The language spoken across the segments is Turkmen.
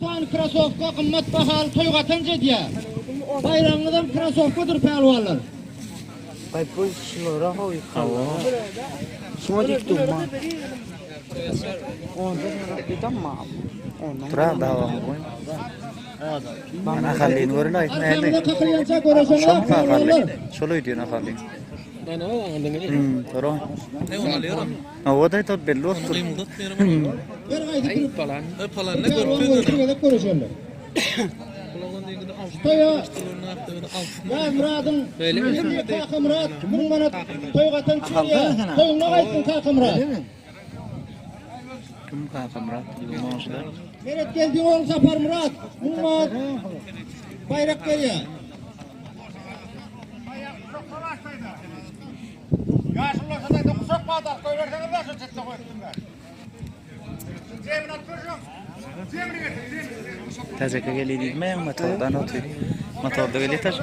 Sany krasowka gymmat bahaly toý gatanç edýär. Baýragyňyzam krasowkadyr pälwanlar. Bay bu şulara how ýykallar. Şuňa dik durma. Onda gidamma. Tura dawamyny goý. Mana Ahallyny görün aýt näli. Arkamyza kakylýança göreşeňok Şomy Ahally? pälwanlar. Şol öýdýän Ahally. Hmm, tura. Hawa da tor belli bolupdyr. Her gaýsy bir pälwan bolup bir gezek göreşerler. Toýa Ýazmyradyň indi Kakamyrat 1000 manat toý gatanç berýär. Toýuňda gaýtsyn Kakamyrat. Kim Kakamyrat? Ýolbaşçylar. Meret geldi ogly Saparmyrat 1000 manat baýrak berýär. Täjeke gelýär diýdimi ýa motordan otyr. Motorda gelýär täjek.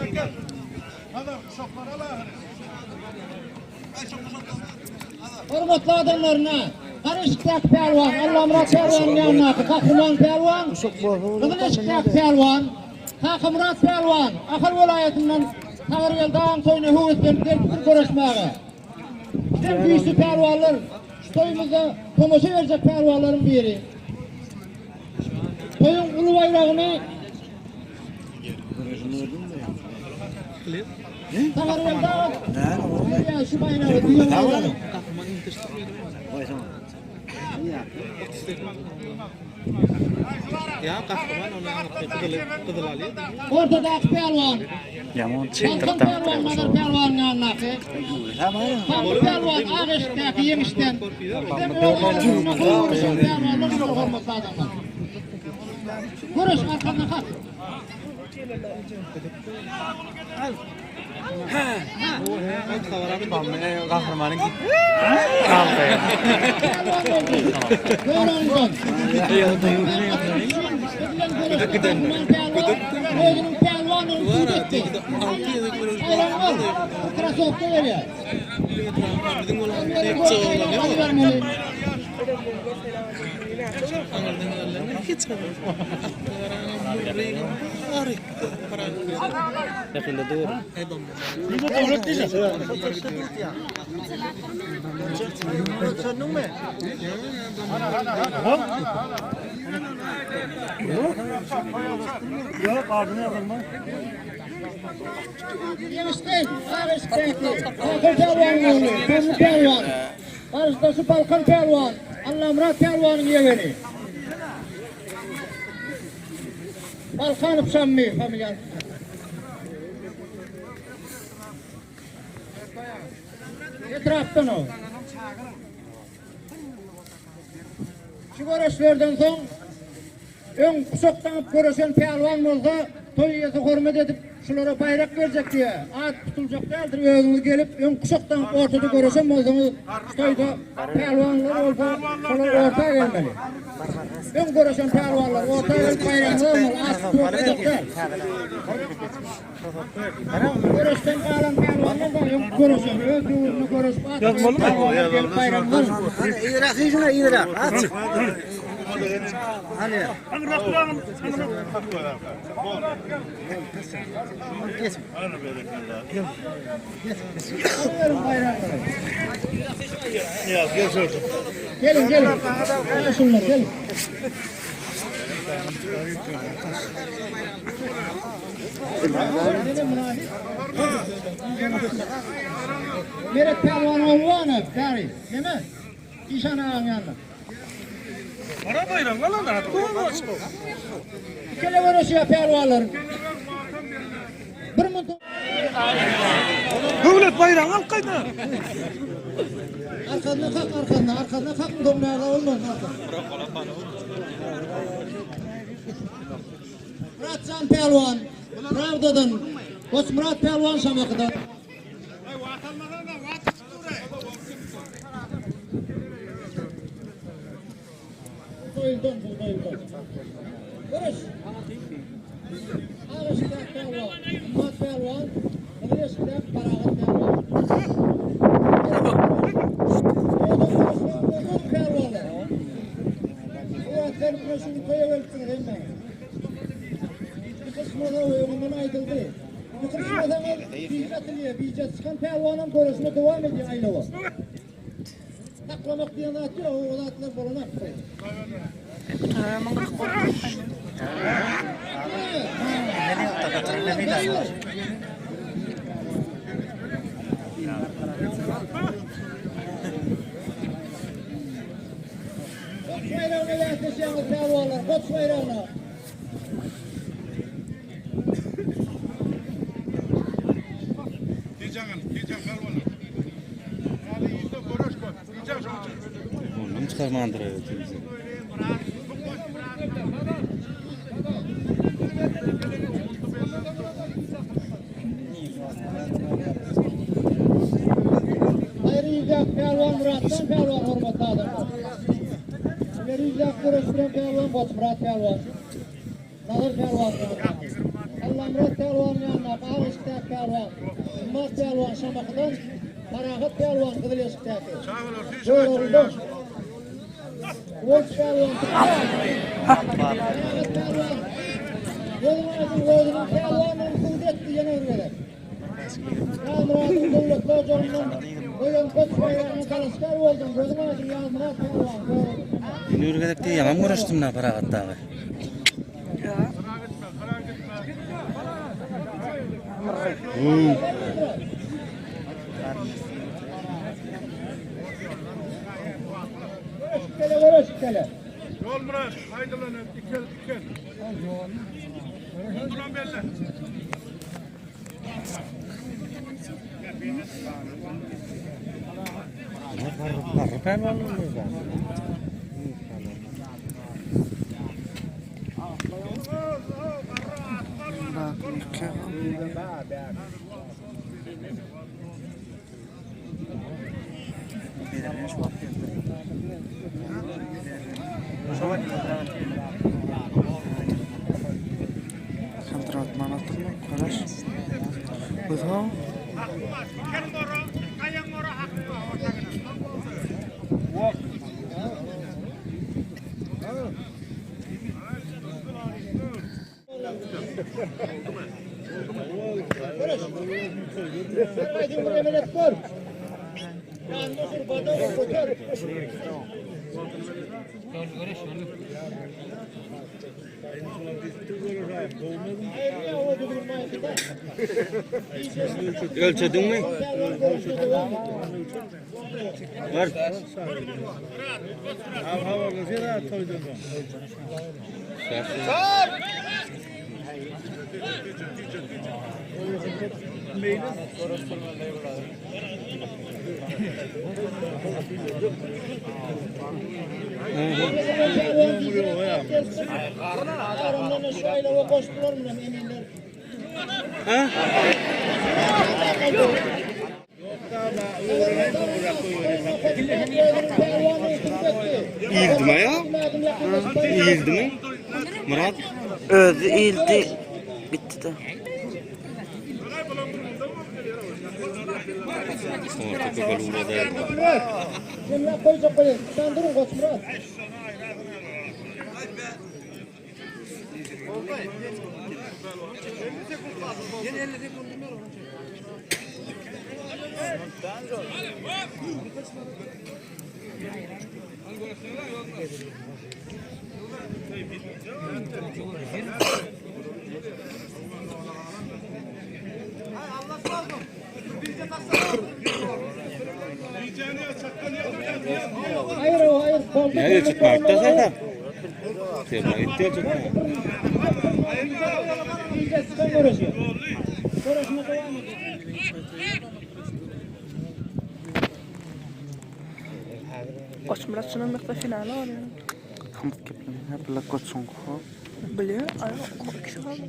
Hormatly adamlaryna Garaşykdaky pälwan, Allamyrat pälwanyň ýanyndaky Gahryman pälwan, Gyzyl eşikdäki pälwan, Kakamyrat pälwan, Ahal welaýatyndan Sapargeldi agaň toýuna höweslenip gelipdir göreşmäge. Iň güýçli pälwanlar şu toýumyzda tomaşa berjek pälwanlaryň biri. Toýuň uly baýragyny Sapargeldi aga berýär şu baýragy, düýe baýragy. Ortadaky pälwan. Ýaman Balkan çekdirip pälwan daňypdyr Nazar şol. pälwanyň ýanyndaky. Bammy pälwan ak eşikdäki ýeňişden. Bizem öz arasynda gowy görüşen pälwanlar şular hormatly adamlar. Göreş arkanda kak. Gahrymanyň galdy. Görenden. Özüniň pälwanyny subut etdi. Aýranlar krasowka berýär. Ýakynda dur. Ýeňişden Aryşdäki Akyl pälwanyň ogly Bammy pälwan, garşydaşy Balkan pälwan Allamyrat pälwanyň ýegeni. Balkanow Şammy familiýasy. Etrapdan o. Şu göreşlerden soň öň guşak daňyp göreşen pälwan bolsa, toý eýesi hormat edip, şulara baýrak berjek diýýär. At tutuljak däldir, özüňiz gelip, öň guşak daňyp ortada göreşen bolsaňyz, şu toýda pälwanlar bolsa, şolar orta gelmeli. Öň göreşen pälwanlar orta gelip baýragyny almaly, at tutuljak däl. Göreşden galan pälwanlar da öň göreşen, öz döwründe göreşip at pälwanlar gelip baýragyny almaly. Yrak şuna yrak. Aç. Hadi. Alıverin bayrakları. Gelin gelin. Şunlar gelin. Meret pälwan ogly bäri. Neme? Işan agaň ýanynda. Ikele göreşýär pälwanlar. Bir münt Döwlet baýragyny alyp gaýda. Arkasyna kak arkasyna arkasyna kak soň näme olmaz arkasyna. Myratjan pälwan Prawdadan, Goçmyrat pälwan Şamahydan. Goýuldan, bu goýuldan. Görüş. Agaçdak pälwan, Myrat pälwan, Gyzyleşikdäki Parahat pälwan. Owadan görüşýän pälwanlar. Kuwwat berip, şu toýa gelipsiňiz hemmäňiz. aýdyldy. Ýykylyşmasaňyz bije atylýar, bije çykan pälwanam göreşine dowam edýär aýlawa. Saklamak diýen zat ýok, o zatlar bolanok. Goç baýragyna bäsleşýäňiz pälwanlar, goç baýragyna. Ondan çıkarmandyr evet. Aýry ýüzäk pälwan Myratdan pälwan hormatly adamlar. Ileri ýüzäk göreşdiren pälwan Goçmyrat pälwan. Nazar pälwan ýanynda. Allamyrat pälwanyň ýanyndaky ak eşikdäki pälwan Gymmat pälwan Şamahydan, Parahat pälwan gyzyl eşikdäki. Görogludan. Guwanç pälwan Parahat pälwan. Gözüň aýdyň özüniň pälwanlygyny subut etdi ýene bir gezek. Ýazmyradyň döwletli ojagyndan goýan goç baýragyna dalaşgär bolduň. Gözüň aýdyň Ýazmyrat pälwan. Ýene bir gezek diýýäňem göreşdim da Parahat dagy. Göreşip gele, göreşip gele. Ýolmyrat, aýdylany dikel, dikel. Duran belli. Garry pälwanlar da. Göreş. Aýdyň bir emel et gör. Ýanyna otur, bada ur, göter. Ölçediňmi? Var. Iyildi mi ya? Iyildi mi? Murat? Özi ildi. Bitti de. Orta köpel uğradı. Jemläp goýjak bolýar. Sen durun Goçmyrat. Hayır o hayır. Nereye çıkmakta zaten? Tema gitti çıkma. Iyice sıkan görüşüyor. Görüşüne devam ediyor. Goçmyrat şundan miktar finale var ya. Hamd keplen. Hep koçun ko. Biliyor. Ay, o ikisi kaldı.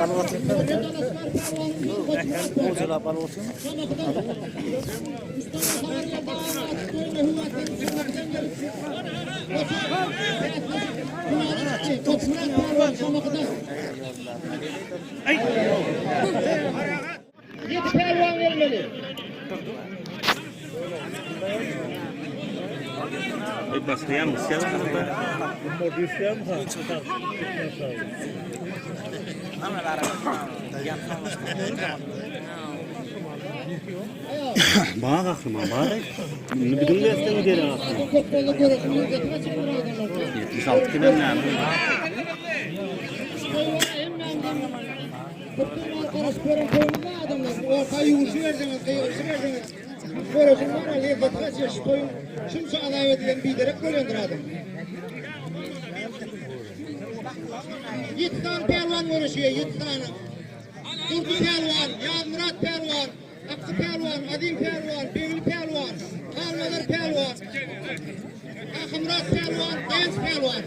Allah'ım Allah'ım. Goçmyrat pälwan Şamahydan. Ýedi pälwan gelmeli. Bak aklıma bak. Indi biziň desden gelen aklyma. 76 kilo näme? Orta ýuwuşy berseňiz, gygyryşy berseňiz, göreşiň bar, lezzeti gaçýar, şu toýuň şunça azap edilen biderek bolýandyr adam. Ýedi sany pälwan göreşýär, ýedi sany. Durdy pälwan, Ýazmyrat pälwan, Akgy pälwan, Azim pälwan, Begli pälwan, Halnazar pälwan, Kakamyrat pälwan, Daýanç pälwan.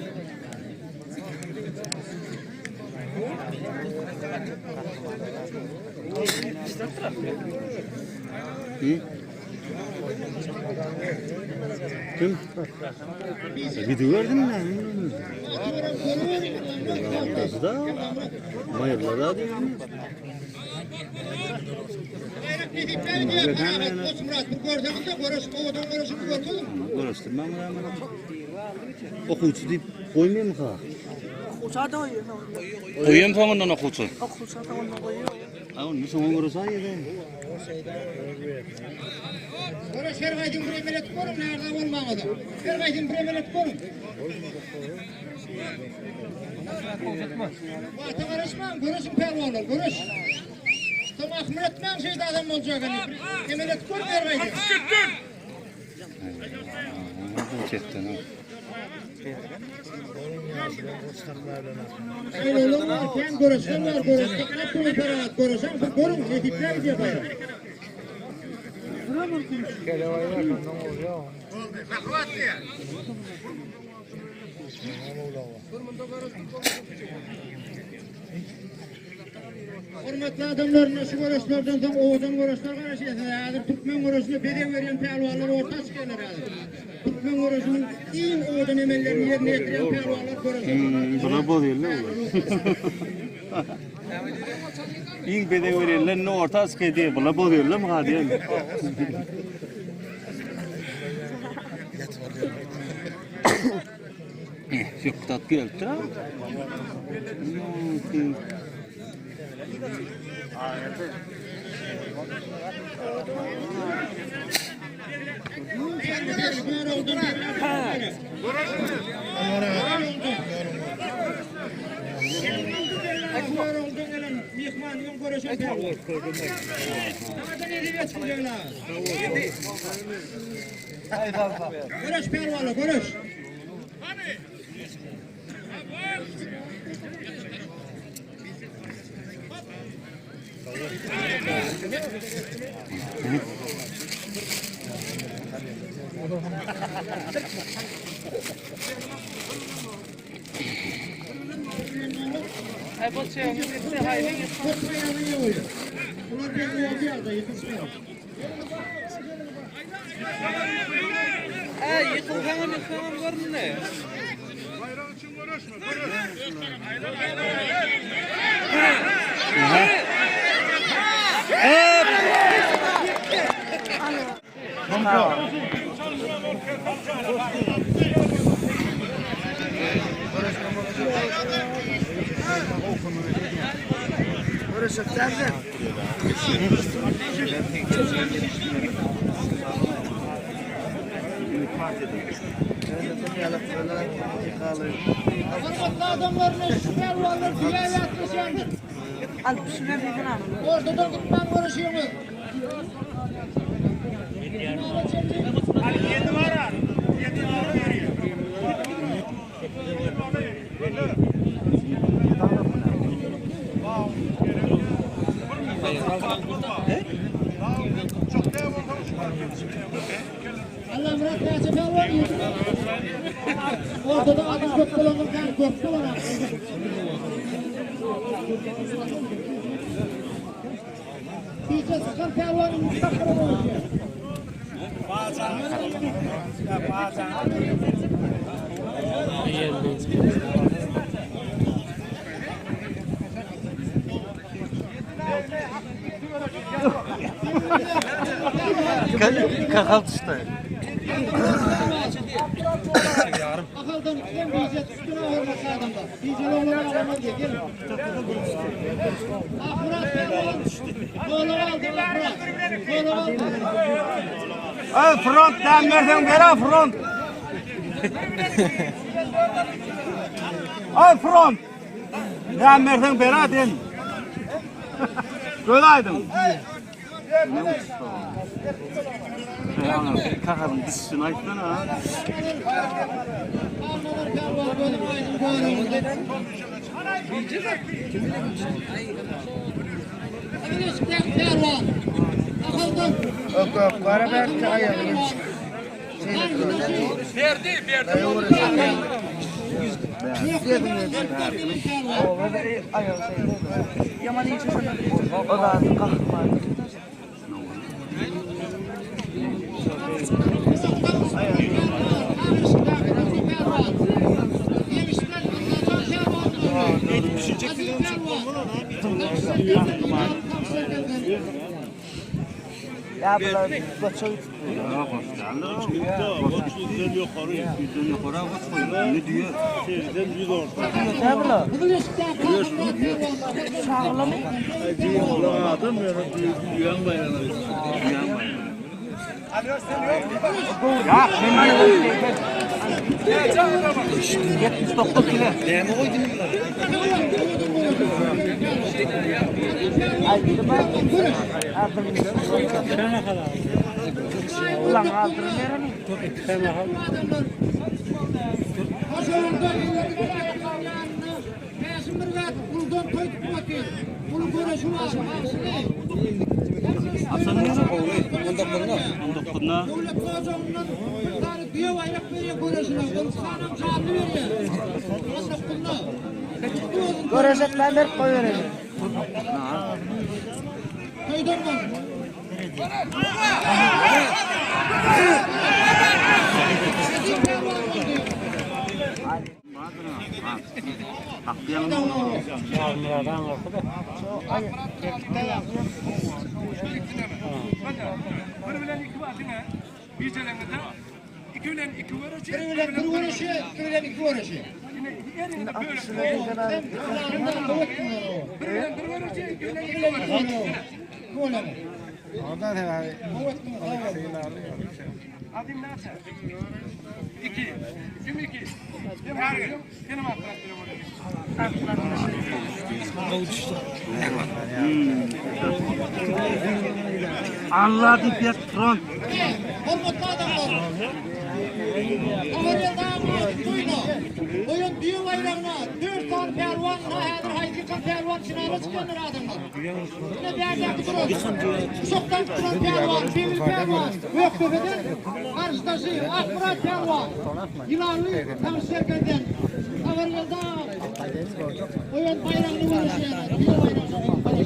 Kim? Gidiverdim ben. Da. Mayırlar da değil mi? Bayrak nesipler diýär, Parahat Goçmyrat, bir görseňiz-de göreş, owadan göreşini görkeziň. Görüşdirmem ben. Okuwçy diýip goýmaýmy ha? Okuwça da goýuyor soňunda. Goýam soňundan okuwçy. Okuwça soňunda goýuyor. Ha, onu soňa görse aýdy. Göreş her gaýdym bir emel etip görüň, närde bolmaňyza. Her gaýdym bir emel etip görüň. Wagta garaşmaň, göreşiň pälwanlar, göreş. Soň ahmyr etmäň şeýde adam boljak indi. Emel etip görüň her gaýdym. Çetden ha. Şeýle var, kän göreşler var, göreş. Saklap durun Ferhat, göreşen siz görüň, nesipler diýe baýrak. Hormatly adamlar, şu göreşlerden soň owadan göreşler garaşýar. Häzir türkmen göreşine bezeg berýän pälwanlar orta çykarlar häzir. Türkmen göreşiniň iň owadan emellerini ýerine ýetirýän pälwanlar göreşer. Buna bozýarlar. Iň bezeg berýänler ne orta çykaý diýip, buna bozýarlar mı ha diýen. Deputat geldi. Göreş pälwanlar, göreş. Bular bir oldu ya da yıkılsın. Bayrak için uğraşma. Göreş. Hormatly adamlarına şu pälwanlar düýä ýatlaşýandyr. Alyp şuna bir alın. Ortadan gitmän göreşiňiz. Allah Murat näçe pälwan ýedi? Ortada adam köp bolanlar kan köp bolan. Hiç sıkan pälwanyň müstakil bolýar. Kakal düşdi. Ahaldan ikiden bije tutduna hormatly adamlar. Bijeli olan adamlar diye gelin. Akmurat Pehlivan. Zorluk aldı Akmurat. Zorluk aldı. Ay front dem versen bera front. Ay front. Dem versen bera dem. Göz aydın. Kakalın dişini ayttan ha. Almalar Pehlivan gözüm aydın görüyoruz. Pehlivan. Ahaldan. Yaman iyice sana. O da kahraman. Ya bular goça Ne diyor? Ne bular? Ya 79 kilo. Ulan aldırın nereni? Dokuzuna. Döwlet hojagyndan bir tane düýe baýrak berýär göreşine. Ol sanam janly berýär. 19-na. Göreşetmen berip koyuvereceğim. Toýdan bol. Bir bilen iki var değil mi? Bir çelenizde. İki bilen iki var. Bir bilen bir göreşi, iki bilen iki göreşi. Yerinde böyle. Bir bilen bir var. İki bilen iki var. Adım ne açar? İki. Kim iki? Kim her Yine mi Anladı bir front. Hormatly adamlar. Haber dağma duyma. Oyun düğü bayrağına 4 tane pehlivan, häzir haýsykan pehlivan çynara çykanlar adamlar. Yine bärdäki duran. Uşakdan duran pehlivan, Bebir pehlivan, Göktepe'den karşıdaşı Akmurat pehlivan. Yılanlı tam serkeden. Haber dağ. Oyun bayrağını görüşýär. Düğü bayrağını görüşýär.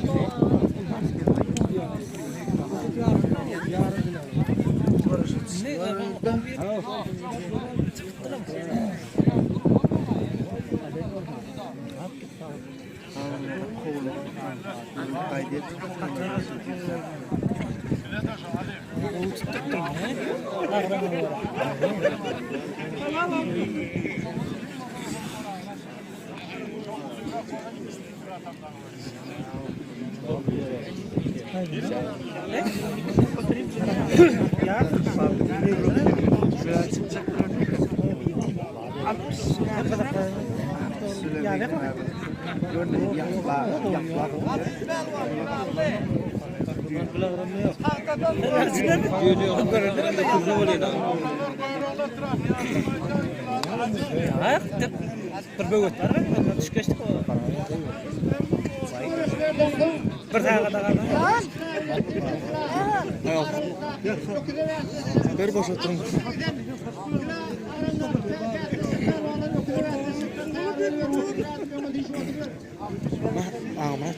Bir böwet bar galiba. Düşkeşdik o. Bir sagat galdy. Bir boş oturun. Ağmaz.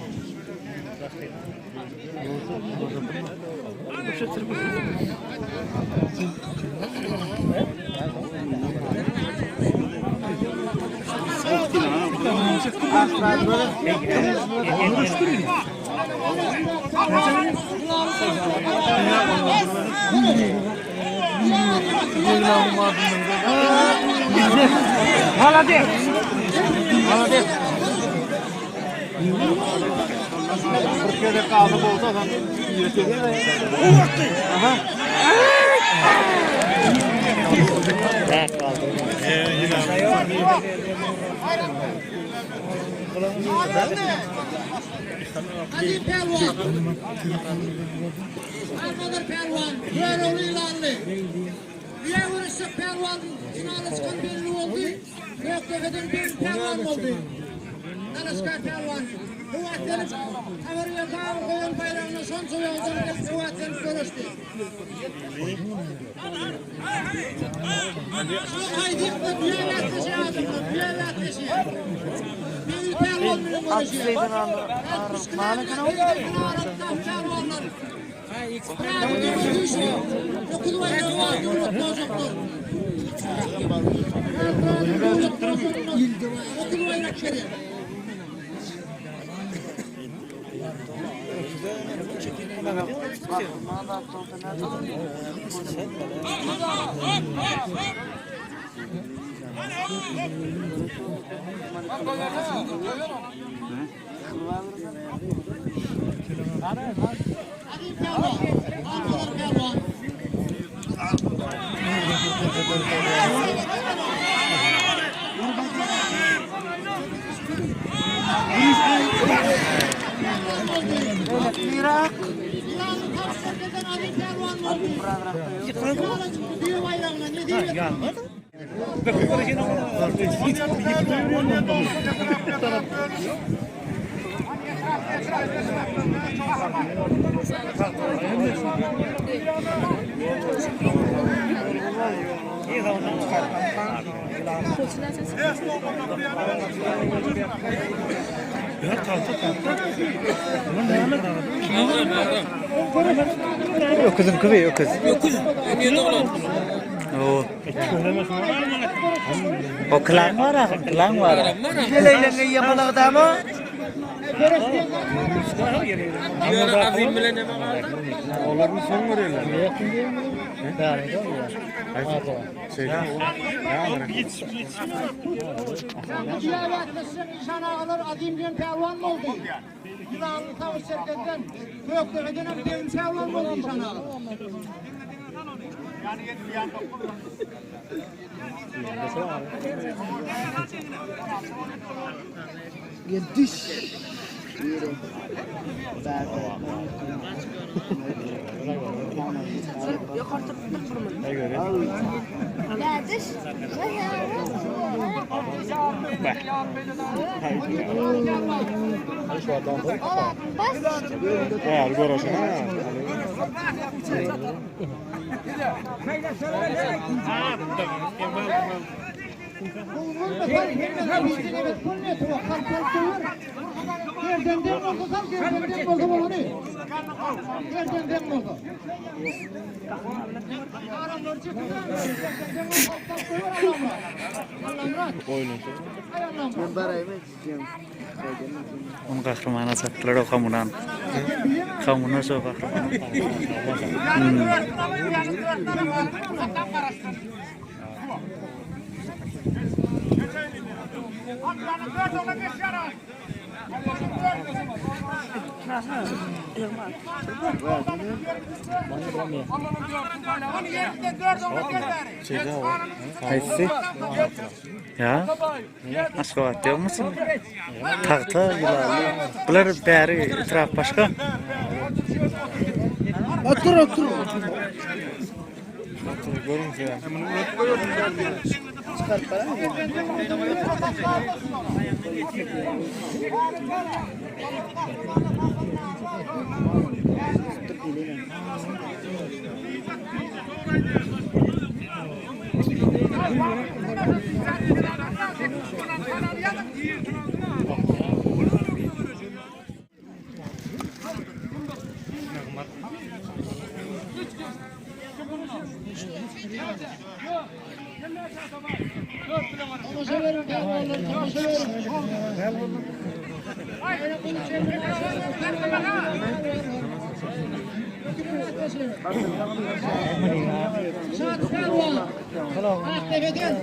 Azim pälwan. Armadar pälwan. Görogly ýylanly. Düýe göreşjek pälwan finala çykan belli boldy. Gökdepeden belli pälwan boldy. Dalaşgär pälwan. Höweslenip, Habarberdi aga goýan baýragyna şonça ýoldan gelip höweslenip göreşdi. Şol aýdypda düýe bäsleşýär adamlar, düýe bäsleşýär. Belli pälwan bilen göreşýär. 60 kilo arasyndaky pälwanlar. Öküziň kibi öküz. Öküz. Oo. O klan var ha, klan var. Işan ağalar Azim diýen pälwan boldy. Ýylanly savaş çerkezden, Gökdepeden hem degin pälwan boldy Işan ağalar. Gerden den bolsa sal, gerden den bolsa bolany. Gerden den bolsa. Adamlar çekip gerden den bolsa sal koyar adamlar. Allamrat. Ay Allamrat. Onu gahrymana çatdylar o kamunan. Kamuna şo gahryman. Haýsy? Ya? Aşgabat ýokmysyň? Tagta ýylanly. Bular bäri etrap başga. Otur otur. Tomaşa beriň pälwanlar, tomaşa beriň. Şat pälwan. Akdepeden.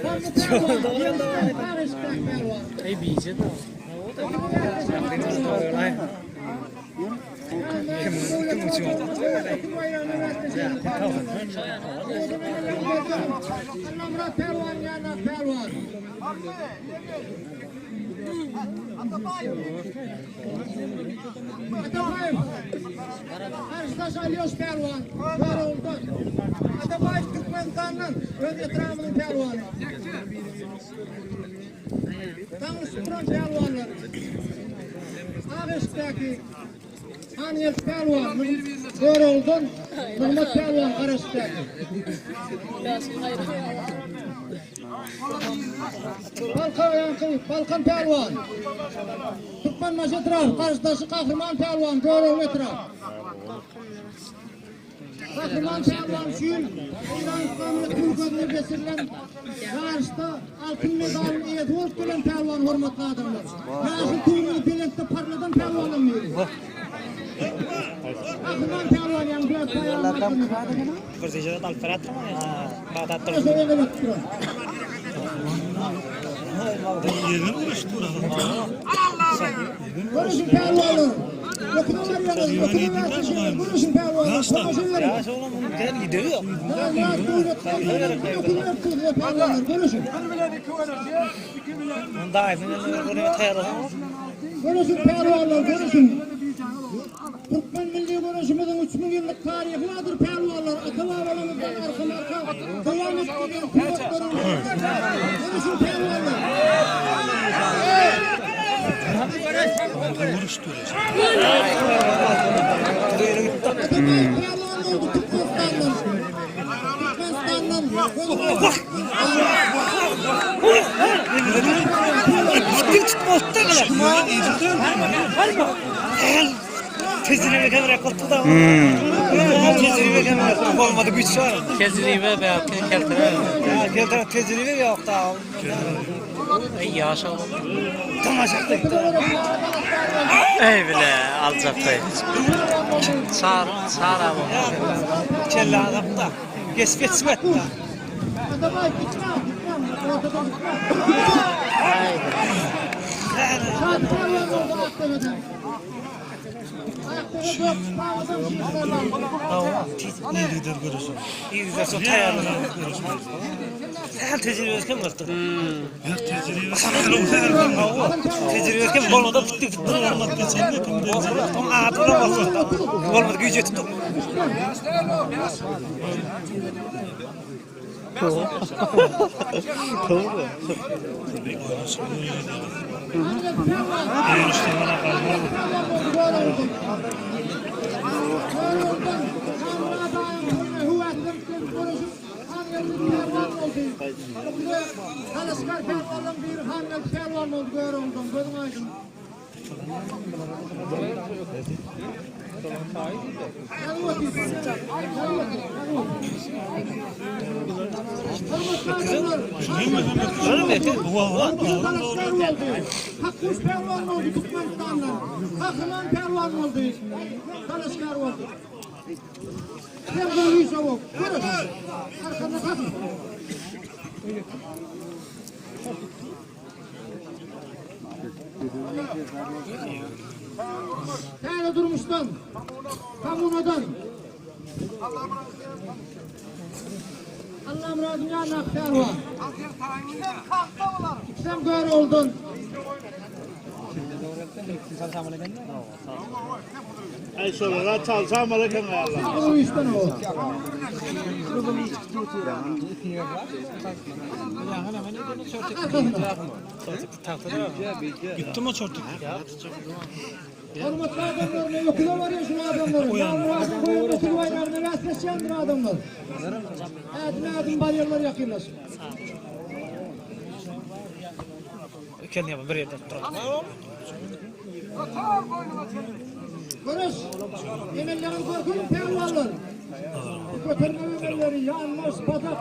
Pammy pälwan. Ýyldyzdan pälwan. Ey bije de. Kim kim Allamyrat pälwan ýa pälwan. Atabaýew. Garşydaş Alýoş pälwan. Garagumdan. Atabaýew Türkmenistandan öz etrabymyzyň pälwany. Daňyşyp duran pälwanlar. Ak eşikdäki Hangeldi pälwan Görogludan Nygmat pälwan gara eşikdäki. Balkan ýaňky Balkan pälwan. Türkmenbaşy etrap garşydaşy Gahryman pälwan Görogly etrap. Gahryman pälwan şu ýyl Eýran Yslam Respublikasynda geçirilen ýaryşda altyn medalyň eýesi bolup gelen pälwan hormatly adamlar. Ýaşyl tugumyzy belentde parladan pälwanlaryň biri. Gahryman pälwan ýaňy dört baýragyň altyn Görüşün pälwanlar. Öküne barýaňyz, öküne bäsleşýäňiz. Görüşün pälwanlar, tomaşa beriň. Ýaş döwlet öküne beripsiňiz pälwanlar, görüşün. Görüşün pälwanlar, görüşün. Türkmen milli göreşimiziň 3000 ýyllyk taryhy bardyr pälwanlar, ata-babalarymyzdan arkama-arka dowam edip gelýän sungatlaryň Görüşüň pälwanlar! Atabaýew pälwan boldy Türkmenistandan. Türkmenistandan Tejribe kemräk bolupdyr da. Tejribe kemräk bolmady güýç bar. Tejribe belki keltere. Ya keltere tejribe ýok da. Ey ýaş oglan. Tomaşa Ey bile aljakdy. Çar çar abi. Kelle adam da. Geç geçmedi da. Atabaýew gitme, gitme, ortadan gitme. Şat pälwan boldy Akdepeden. Akdepe dört çykabadan şiş Ýüzde çok taýýarlanan. Sähel tejribesi kem bolupdyr. Tejribesi kem bolmada tutdy tutdy. Oň ady bilen bolsa. Bolmady güýç ýetip. Dalaşgär pälwanlaryň biri Hangeldi pälwan boldy Görogludan gözüň aýdyň. Hakkuş pälwan boldy Türkmenistandan. Gahryman pälwan boldy. Dalaşgär boldy. Sen gurluşa bol. Görüş. Arkanda kalk. Täze durmuşdan, kommunadan. Allamyradyň ýanyna pälwan. Ikisem gör oldun. Ay şolara çalsam eken Allah. Bu işden o. Gitdi mi çortuk? Hormatly adamlar, ne öküze barýar şu adamlar. Ýagmyradyň goýan öküz baýragyna bäsleşýändir adamlar. Ädim ädim barýarlar ýakynlaşyp. Kendine bir ýerde durar. Görüş. Emellerini görkün pälwanlar. Göterme emelleri, ýanbaş, badak.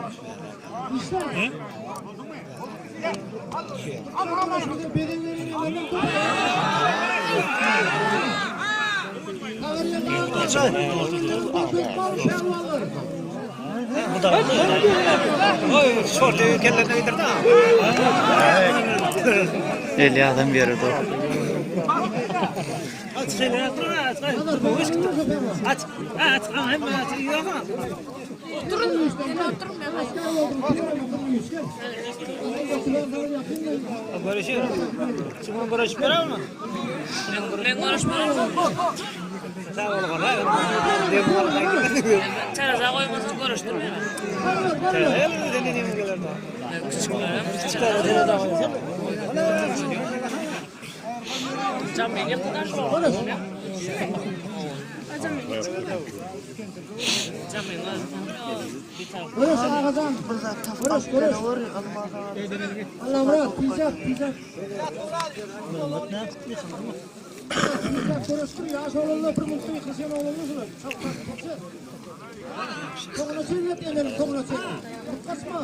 Işler. Türkmen bezeg beren emeller El ýazan beri dur. Men görüşmedim. Taraza goýmasaň görüşdirmeýär. Jamyň ýykdydan şol. Jamyň Görüş agajan. Görüş, görüş. Allamyrat, pijak, pijak. Pijak görüşdür, ýaş oglanlar bir mutlu ýykyşan oglanlar şular. Çok çok çok. Soňuna çeýlet emeliň soňuna çeýlet. Kaçma.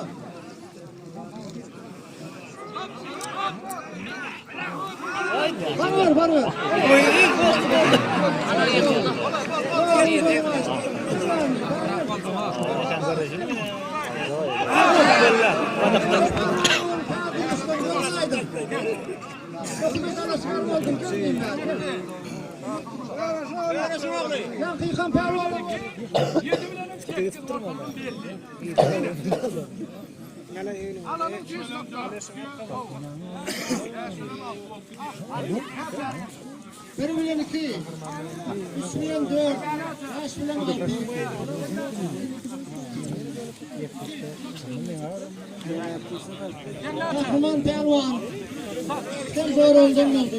Bar bar bar bar. Bir bilen iki, üç bilen dört, beş bilen altı. Kahraman Pehlivan. Sen doğru oldun oldu.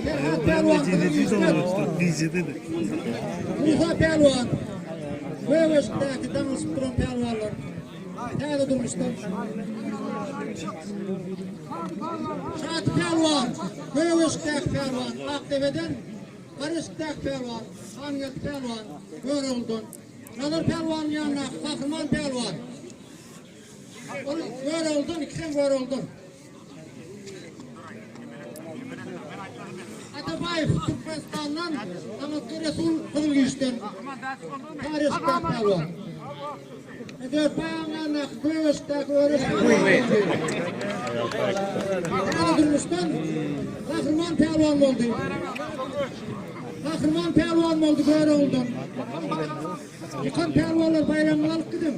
Ferhat Pehlivan. Musa Pehlivan. Göweşdäki daňyşyp duran pehliwanlar. Täze durmuşdan. Şat Pehlivan. Göweşdäki pehliwan. Akdebeden Garyşdäki pehliwan. Hangeldi pehliwan. Görogludan. Nazar Pehliwanyň ýanyndaky Gahryman Pehliwan. Ol Görogludan, ikisem Görogludan. Atabaýew Türkmenistandan, Daňatly Resul Gyzylgüýçden. Garyşdäki pehliwan. Dörtbaýagyň ýanyndaky Göweşdäki Öreş Täze durmuşdan Gahryman pälwan boldy. Gahryman pälwan boldy Görogludan. Ýykan pälwanlar baýragyňyzy alyp gidiň.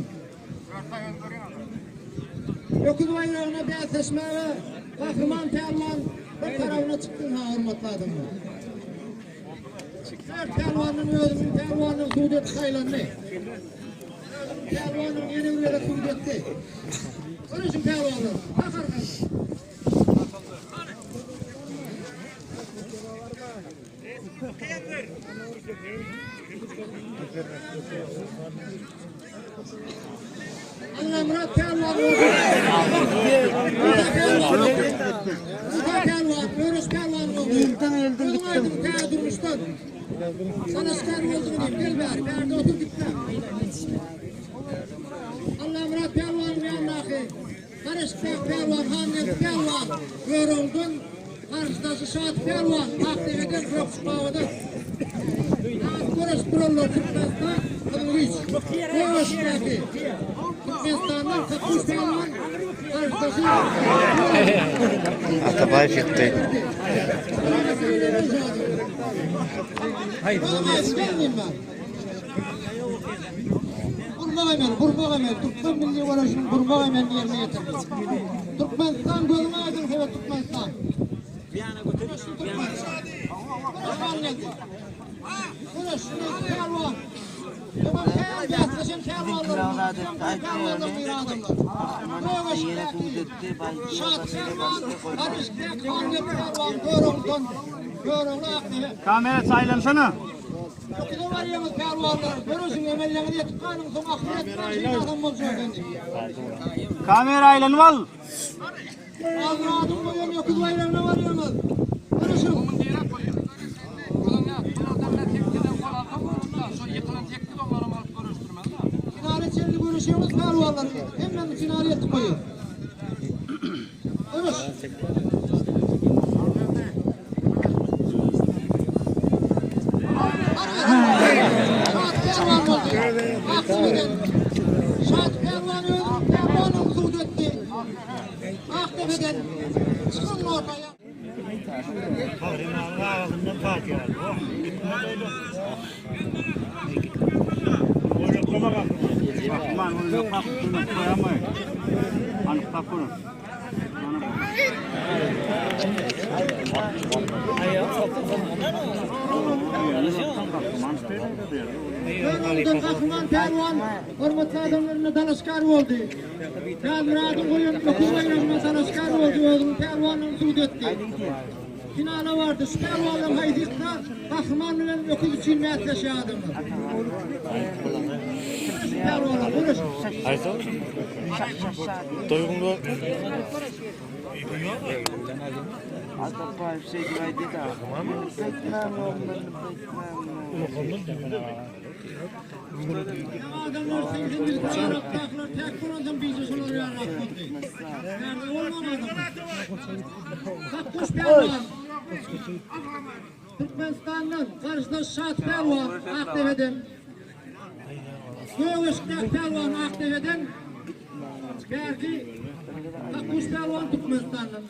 Öküz baýragyna bäsleşmäge Gahryman pälwan bir tarabyna çykdyn ha hormatly adamlar. Her pälwanyň özüniň pälwanynyň sud edip saýlandy. Pälwanyň ýene bir gezek sud etdi. Görüşiň pälwanlar. Gahargan. Allamyrat pälwan boldy. Musa pälwan. Musa pälwan, Öreş pälwan boldy. Elden elden Özüň gitdim. aýdyň täze durmuşdan. Sana şikar boldumy diýip gel bäri, bärde otur gitme. Allamyrat pälwanyň ýanyndaky Garyşkbek pälwan, Hangeldi pälwan, Görogludan garşydaşy Şat pälwan, Akdepeden, Gökçük babadan. At göreşip duranlar Türkmenistan, Gyzylgyç, Göweşdäki Türkmenistandan Kakkuş pälwan, garşydaşy Atabaýew ýykdy. Gurmak emel, gurmak emel, Türkmen milli göreşiniň gurmak emelini ýerine ýetirdi. Türkmenistan gözüň aýdyň sebet Türkmenistan. Göreşli Türkmenistan. Göreş han geldi. Göreş pälwan. Tamam kän bäsleşen pälwanlar. Pälwanlar bir adamlar. Göreşdäki Şat pälwan, Garyşdäki han geldi pälwan Görogludan. Görogly Akdebe. Kamera çaýlansana. Öküze barýaňyz pälwanlar, göreşiň emelleňiz ýetip galyň, soň ahyret bagşyny adam boljak indi. Kamera aýlanyp al. Azradyň goýan öküz baýragyna barýaňyz. Göreşiň. Finala çenli göreşýäňiz pälwanlar. Hemmäňiz finala ýetip goýuň. Göreş. Şat pälwan boldy. Akdepe'den. Şat pälwan özüniň pälwanlygyny subut etdi. Akdepe'den. Çykyň ortaya. Gahrymanyň agzyndan fatiha aldy. Öňüňden Gahryman pälwan hormatly adamlaryna dalaşgär boldy. Ýazmyradyň goýan okuw baýragyna dalaşgär boldy, özüniň pälwanlygyny subut etdi. Finala bardy. Şu pälwanlaryň haýsy ýyksa, Gahryman bilen öküz üçin bäsleşýär adamlar. Göreş pälwanlar, göreş. Haýsy? Doýgun Atabaýew şeýdip aýdýar-da. Adamlar 80 ýyl arapdakylar täk bolansoň bije şolar ýaly boldy. Bärde bolman adamlar. Kakkuş pälwan. Türkmenistandan garşydaş Şat pälwan Akdepeden. Gögeşikdäki pälwan Akdepeden. Bärki Kakkuş pälwan Türkmenistandan.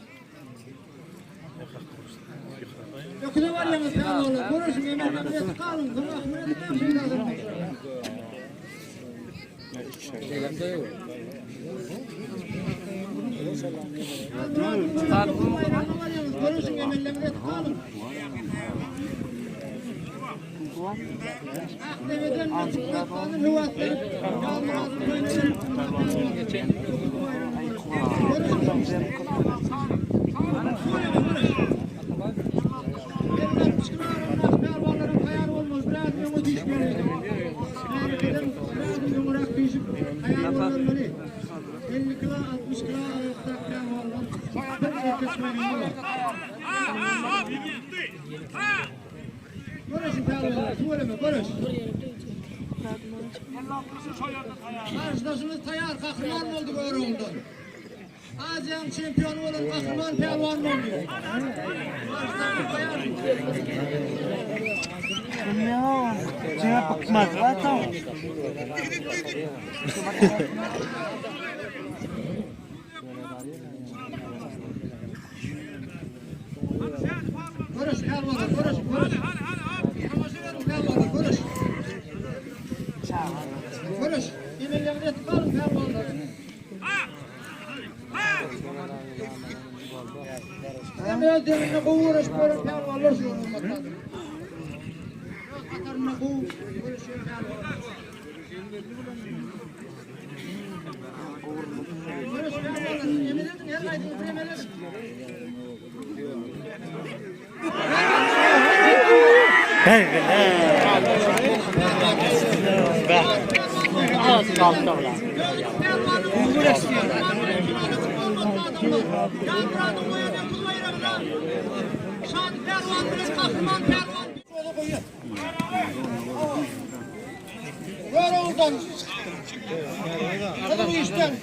Öküze barýaňyz pälwanlar, göreşiň emelden ýetip galyň, soň ahmyr etmäň şeýle adam bolsa. Göreşiň emelden ýetip galyň. Akdepeden we Türkmenistandan höweslenip, Ýazmyradyň toýuna gelip, Garşydaşymyz taýar, gahryman boldy Görogludan. Aziýanyň çempiony bolan Gahryman pälwan boldy. Cevap bıkmaz. Tamam. Görüş pälwanlar, görüş, görüş. Tamaşa beriň pälwanlar, görüş. Görüş. Emellerini etip galyň pälwanlar. Hem öz deňinde gowy göreşip gören pälwanlar şu hormatly adam. Öz hatarynda gowy göreşýän pälwanlar. Göreş pälwanlar, emel ediň, her gaýsyňyz bir emel ediň. Görogludan. Gyzyl işden.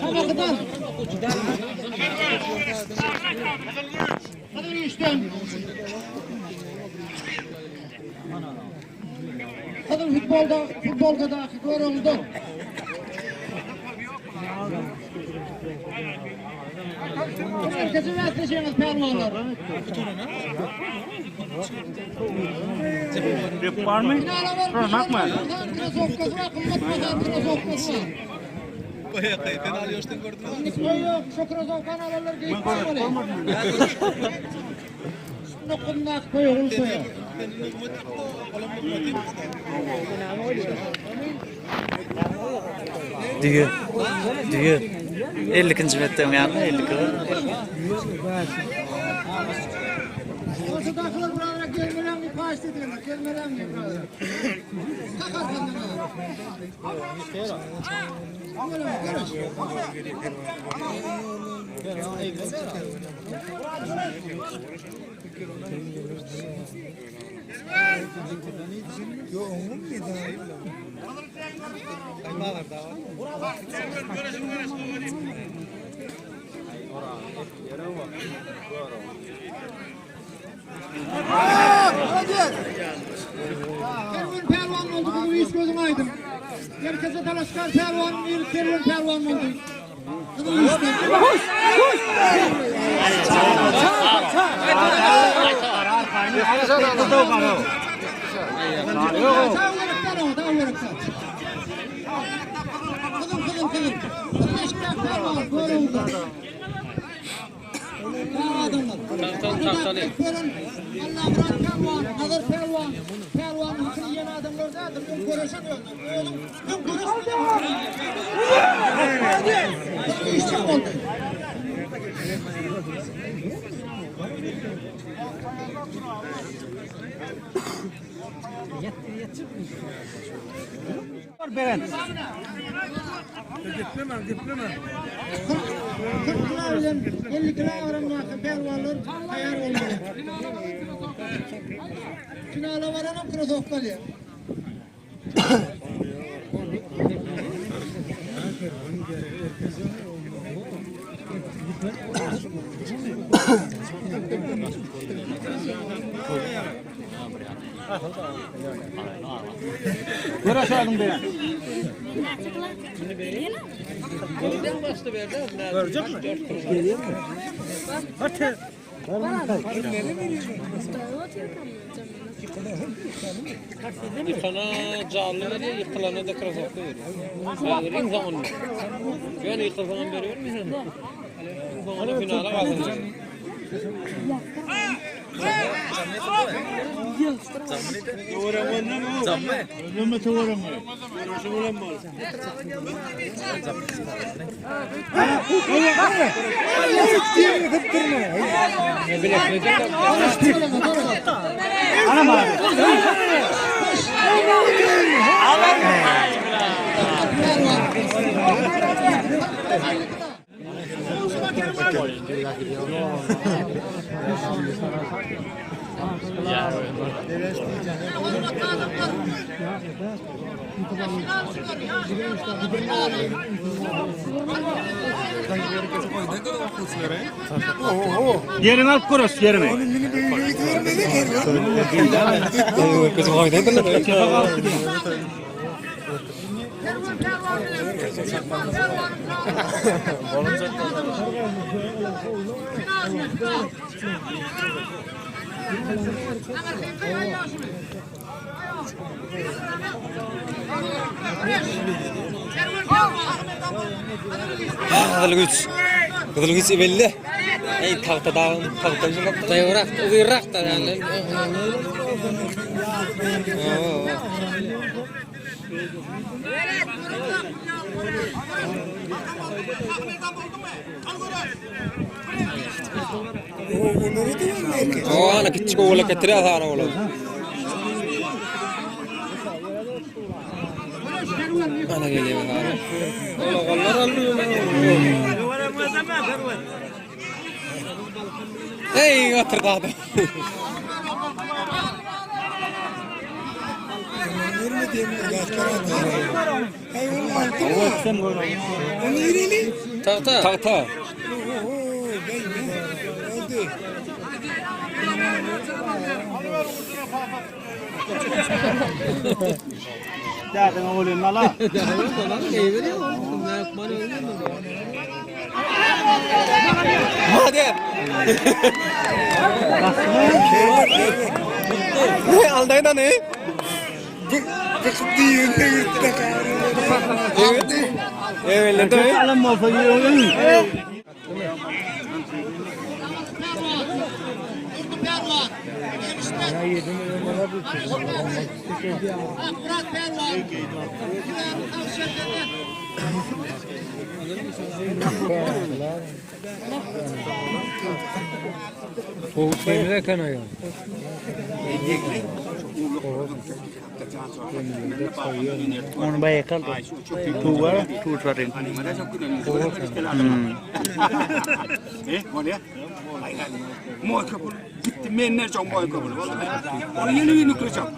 Şamahydan. Gyzyl işden. Gyzyl futbolda, futbolkadaky Görogludan. Erkece bäsleşeňiz pälwanlar. Var mı? Finala baryp düşen krasowkasy bar, gymmat bahaly krasowkasy bar. Indi yok, şu krasowkany alanlar geýip goýmaly. Nokundak goýulsa şoýa. Düýe. Düýe. 52-nji mekdebiň ýanynda 52 bar. Ortadakylar buralara gelmeläňmi paýyş dediler. Gelmeläňmi buralara. Tak arkandan al. Kerwen pälwan boldy bugün iş gözüň aýdyň. Merkeze dalaşgär pälwanyň biri Kerwen pälwan boldy. Gyzyl işde. Hoş! Hoş! Sag gerekler o, sag gerekler. Gyzyl, gyzyl, gyzyl. Gyzyl eşikdäki pälwan, görüňde. Allamyrat pälwan, Nazar pälwan, pälwanyň hakyny iýen adamlar däldir, öň göreşen özler. Özüň öň göreşmeden hakyny iýen. Işjeň boldy. Kyrk kilo bilen 50 kilogramdaky pälwanlar taýýar bolmaly. Finala baranam krosowka alýar. Ýykana janly berýär, ýykylana da krasowka berýär. Häzir iň soňunda. Ýöne ýykylsaňam beribermeýär. Iň soňunda finala galsaň. Yerini alıp görüş yerini. Gyzyl güýç. Gyzyl güýç belli. Ey tagta dagyn, tagta Daýawrak, uzynrak da ýaly. O ana kiçik oğula getirýär sara oğula. Ana gelýär sara. Oğullar aldy. Ey otur dagda. Tagta. Tagta. Dädin oğlun ala. Madem. Ne aldayda ne? Evet. Evet, evet. Alan olsa yiyorsun. Durdu pälwan. Enişte. Akmurat pälwan. Tawsiýa eden. Towuk semiz eken aýa. Onu baýak aldy. Tuwa, tuwşaryn. Gitti menden çok boy kabul. Onu yeni yeni kıracağım.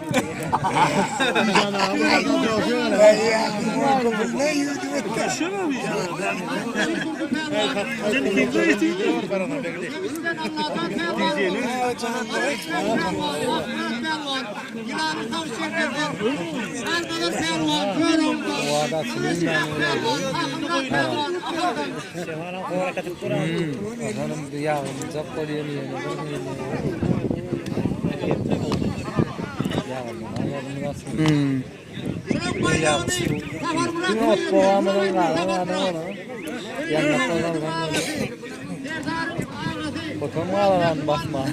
Botam galagan basma.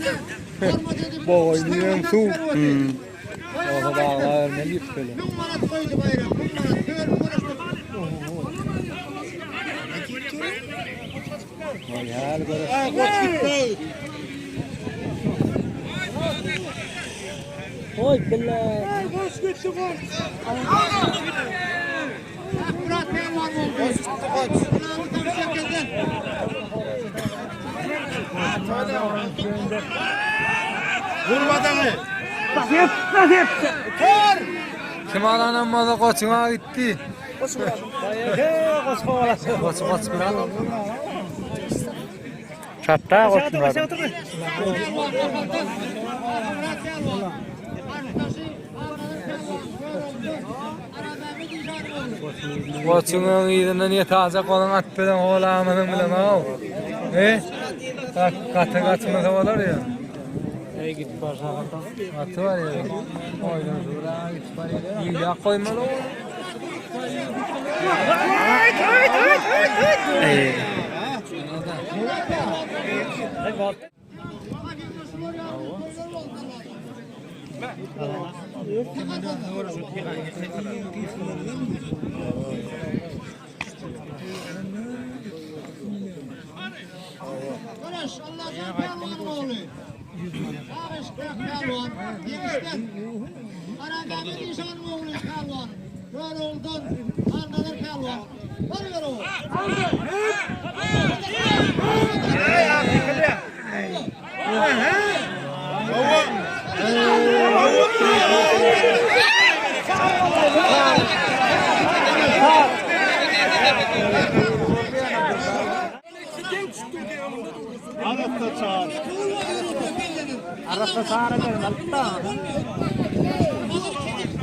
Boğay diýen suw. Oha daglar ne ýüpeli. 1000 manat goýdy baýrak, 1000 manat. Dört görüşmek. Hal görüş. Oy billah. Murat Pehlivan oldu. Yılanı tavsiye eden. Kim alanam bolsa goçuňa gitdi. Goç goç bilen. Çatda goçmurady. Murat Pehlivan. Arkadaşı Arnavut Pehlivan. Köroğlu. Aramehmet İşan oldu. Goçuňa yzyna niye taze golun at bilen holamynyň bilen aw. E? Gaty gaçmasa bolar ya. Ey git barsa Atı var ya. Oydan sonra git var ya. Ýa koymaly o. Ee, Görüş Allah'tan Pehlivan'ın oğlu. Ağaç Pehlivan. Yemişten. Aramehmet İşan'ın oğlu Pehlivan. Köroğlu'dan Arnavut Pehlivan. Var Köroğlu.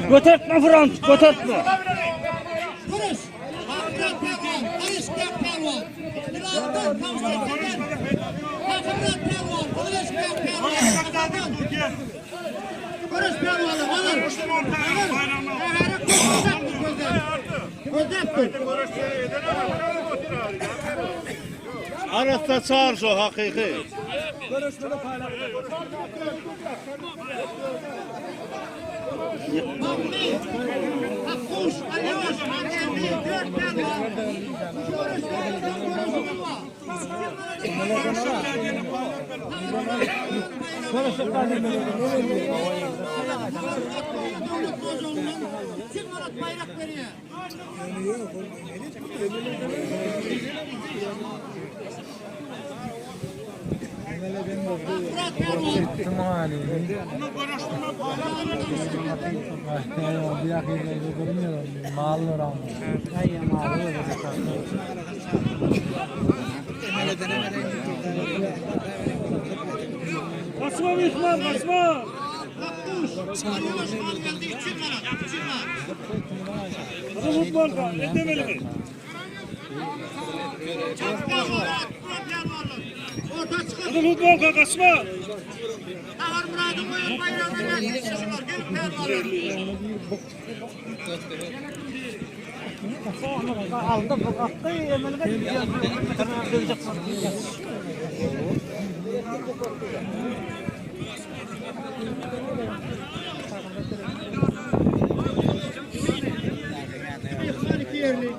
Götertme Frans, götertme. Görüş. Murat Pehlivan. Barış Pehlivan. Yılan'dan tavsiye eden. Murat Pehlivan. Barış Pehlivan. Görüş Pehlivan'ı. Alır. Alır. Gözler. Gözler. Arasta çağır şu hakiki. Akkuş, Aliyoş, Angelli, Dört Pehlivan. Görüş, Görüş, Devlet Bozoğlu'nun Kim Murat bayrak veriyor? Murat Pehlivan. Basma Mihman, basma. Akkuş, Aliyoş, Angelli, Kim Murat, Kim Murat. Bu futbolda, ne demeli mi? Orta çıkıp Bu futbolda basma. Tahar Murad'ın koyun bayrağına gelsin. Şunlar gelip pehlivanlar. Aldı attı emelge. Mihman iki yerli.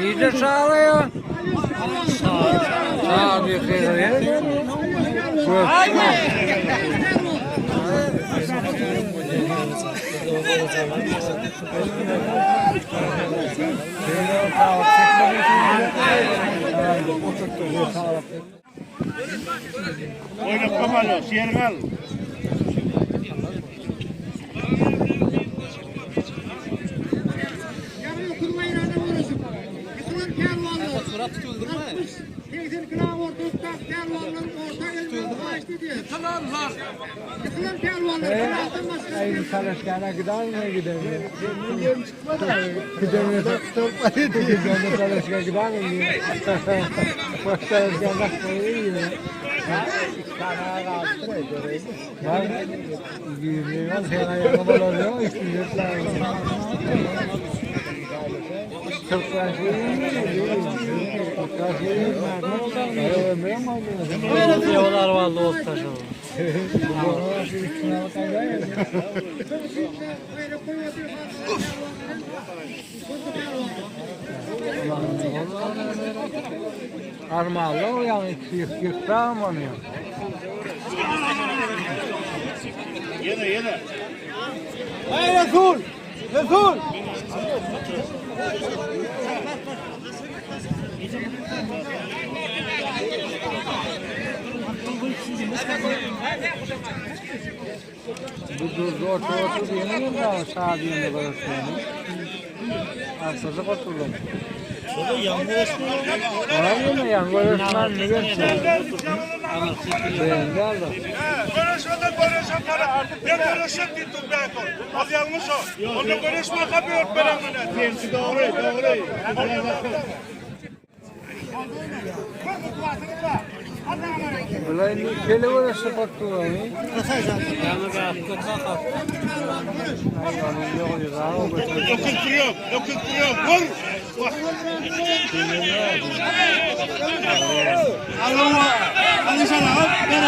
Nide çağırıyor? Sağ bir Oynatma malı, yerini al. Talaşkana gider mi gidemiyor? Gidemiyor. Gidemiyor talaşkana gider mi? Bak talaşkana bakmayı iyi. Ben girmiyorum, sen ayağına balamıyorum, Diyorlar vallahi ot taşı. Armağanlı o yani yıktan onu. Yine yine. Hey Resul! Resul! Bu durdu otur otur yeni mi daha sağ yeni görüşmeni? Arkası oturdu. Yan mı yan görüşmen ne geçti? Beğendi aldı. Görüşmeden görüşen para. Ben görüşen dedim ben. Az yanlış o. Onu görüşme kapıyor ben bunu. Doğru, doğru. Ulan kele görüşü patladı. Dokuzduruyor, dokuzduruyor. Vur! Allah'a, hadi sen al, ben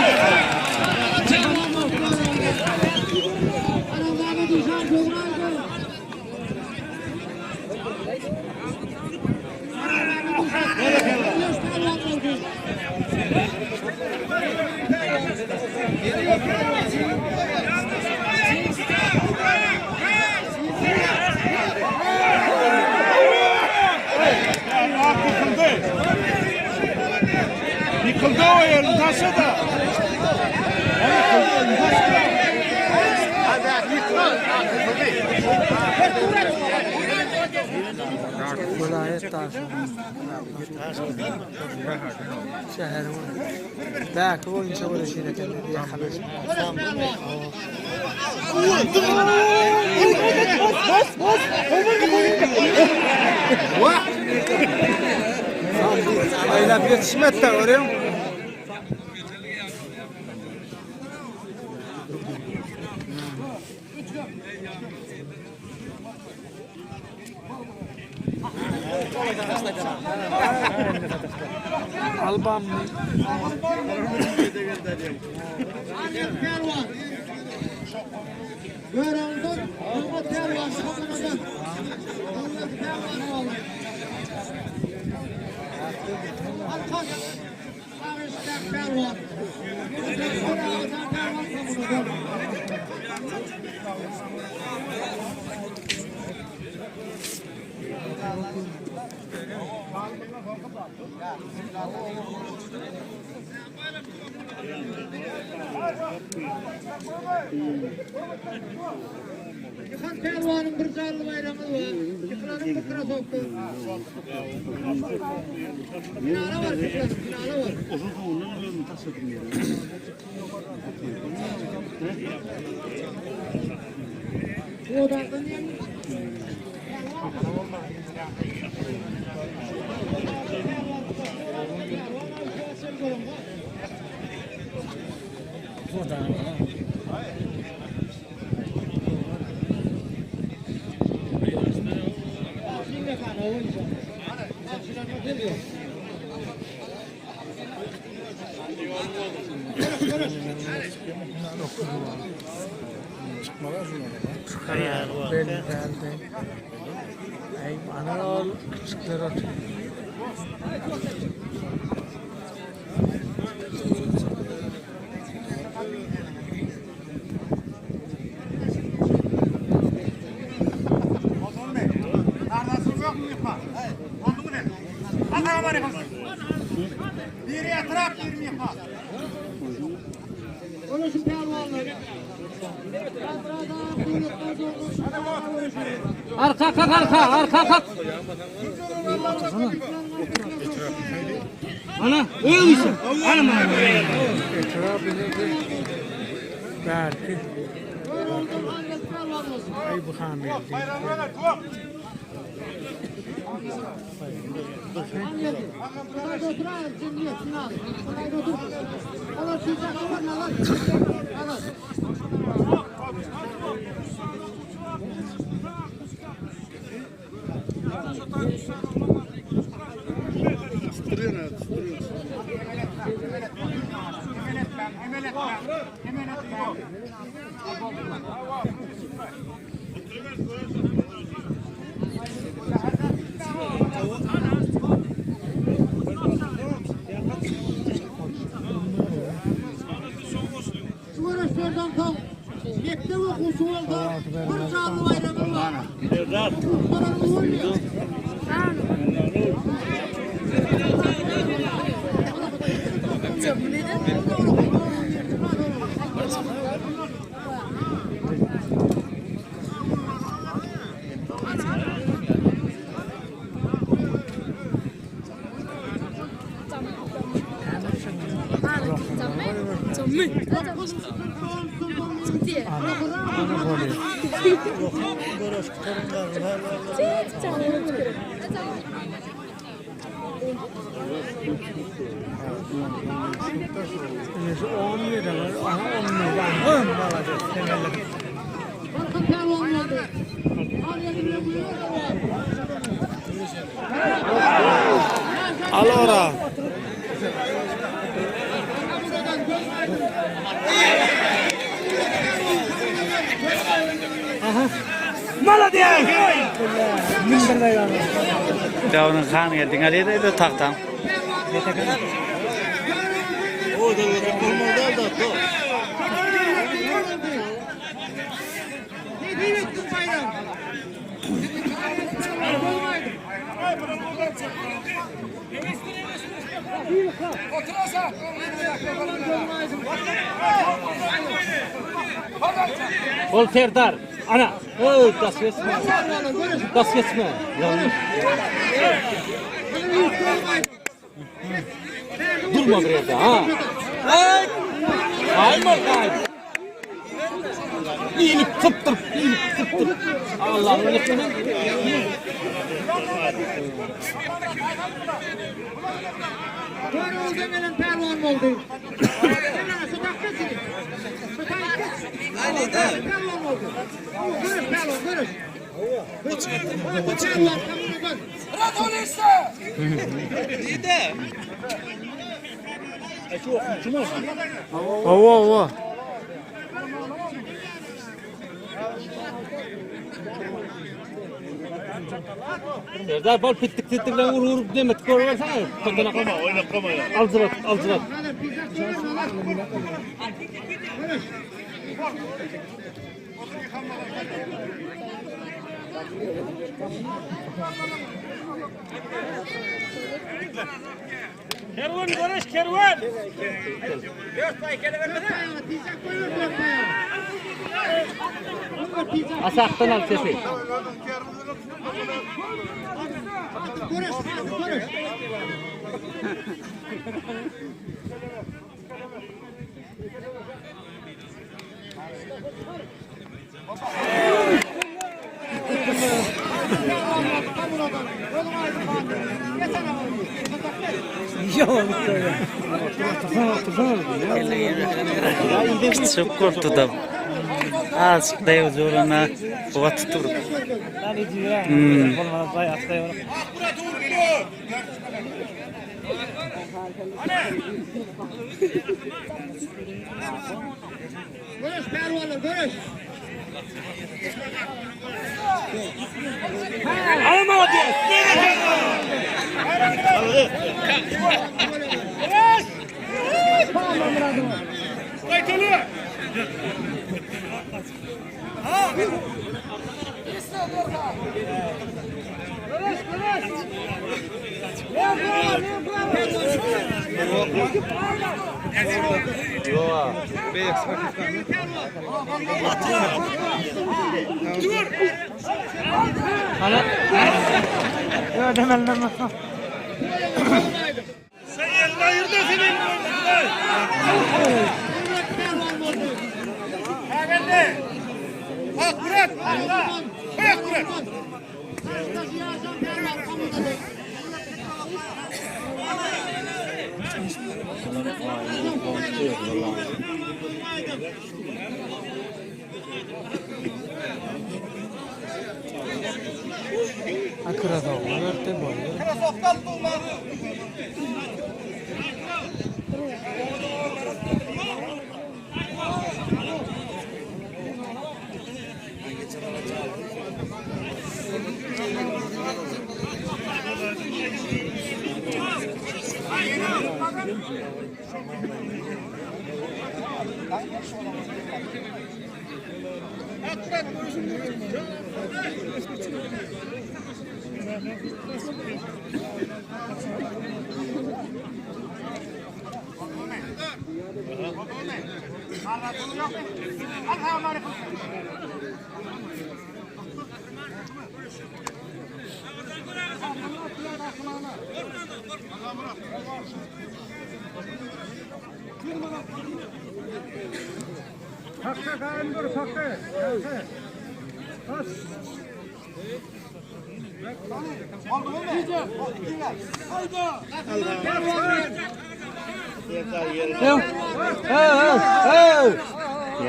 Yıkıldı. Yıkıldı o yerin taşı da. Vilayet taşı. Şehir Belki boyunca böyle şeyler diye haber. Aylap yetişmedi de görüyor musun? Alban pälwan. Agajan pälwan kommunadan. Ýykan pälwanyň bir janly baýragy bar. Ýykylanyň bir krasowka. Finala bar, ýykylanyň finala bar. Odardan ýeňmiş. Belli däldi. Aý, ana ol kiçikler otyr. Biri etrap, biri mihman. Onuň şu pälwanlar. Arka kalk arka arka kalk. Ana öyle Ana. Etrap inedi. Bärki. Aý bu han geldi. Bayramlara top. Şu göreşlerden soň mekdep okuwçy bolsa bir janly baýragy bar. Okuwçylaryň bolýar. Inisi 10 lira var. Aha 10 lira. Hım malades. Temelli. Balkan pälwan boldy. Al ýeri bilen buýruk bar. Al ora. Malades. Dawudyň han geldi. Galýa da tagtam. Ne ettin bayram? Ol Serdar. Ana. Öy das geçme. Das geçme. Yanlış. Durma bir yerde ha. Ay. Kayma kay. İyilip tıptır, iyilip tıptır. Allah'ın lütfunu. Görüldü gelen pälwan boldy. Şu dakika seni. Şu dakika. Pälwan boldy. Görüş pälwan görüş. Pälwan kommunadan. Hawa hawa. Serdar bol pitdik pitdik bilen ur urup demet görüversene. Oýnaklama, oýnaklama ya. Alçyrat, alçyrat. Kerwen görüş kerwen. Asaktan al sesi. Görüş, görüş. Kiçijik boldy da. Azjyk daýaw zoruna batyp dur. Hmm. Görüş pälwanlar, görüş. Sen elini ayır da sen elini ayır. Bak bırak. Bırak bırak.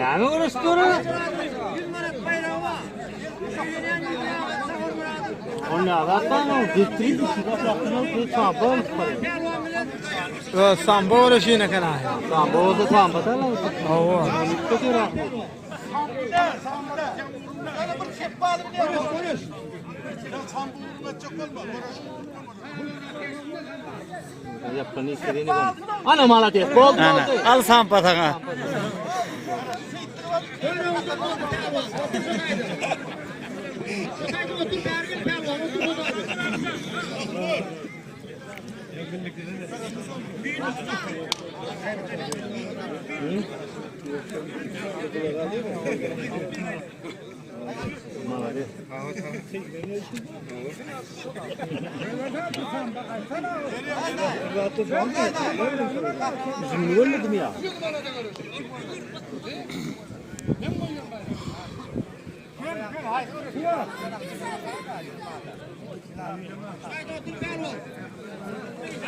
Yani orası doğru. Sambo görüşüne kana. Sambo da sambo da lan. Ana malades, boldy Ana, boldy. al sampa sana. Otur bäri pälwan, otur otur. Görmedim ya.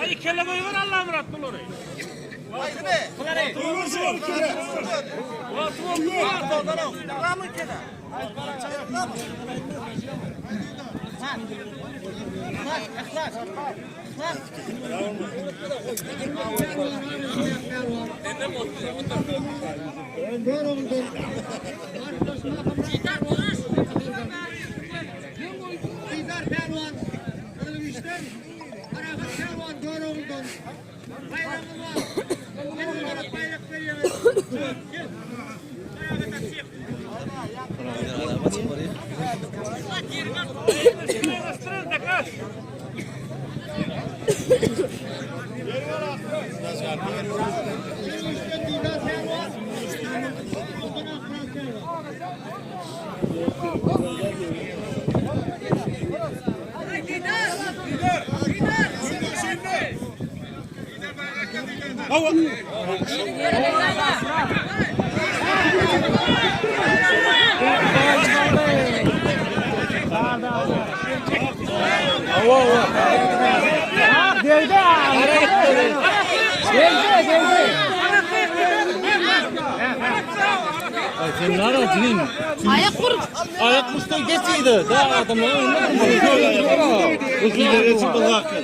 Ay kelle koyuver Allah murat bunları. Gör oğlum. pälwan. Baýragyňyz bar. 50 manat baýrak berýäňiz. Gel. Ayak vur. Ayak vursa geçiydi. Daha adamlar İleri çıktı hakkı.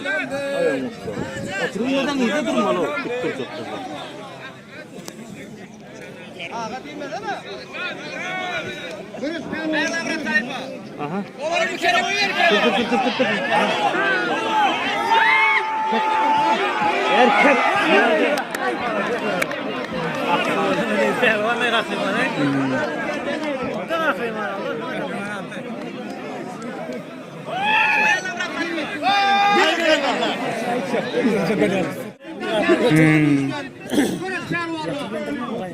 Oturmadan iyide durmalı o. Göreş pälwanlar.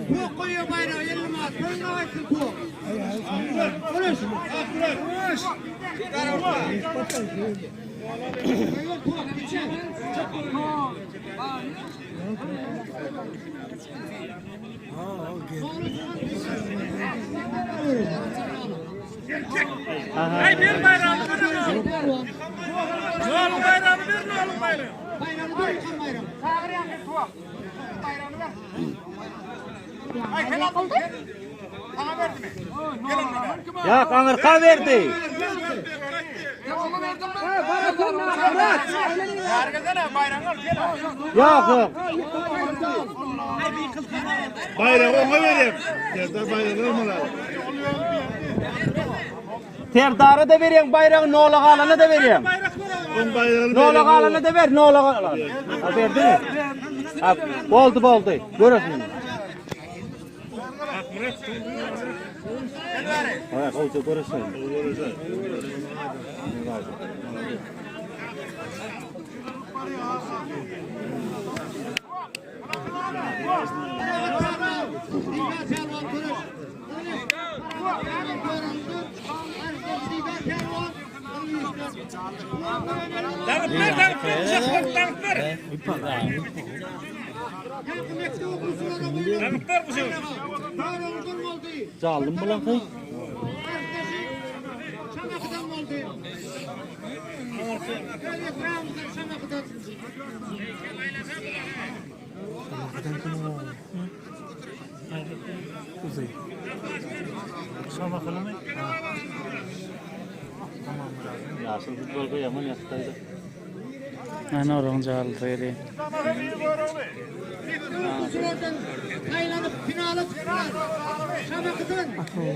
Tuwak goýýar baýragy 50 manat. Köňle gaýtsyn tuwak. Göreş. Göreş. Tuwak geçer. Baýragyny ber, ýykan baýragyny. Ya aňyrka berdi. Yok yok. Bayrağı ona vereyim. Serdar bayrağı olmalı. Serdara da berýän baýragy Nola galana da berýän. On bayrağını Nola galana da ber, Nola galana. Ha berdi mi? Ha, boldy boldy. Görürsün. Ha, boldy görürsün. Jallym bulan kyý. Ýaşyl futbolka ýaman ýatdaydy. Ana oraň jalysy gelýär. Okuwçylardan saýlanyp finala çykdylar. Şamakydan,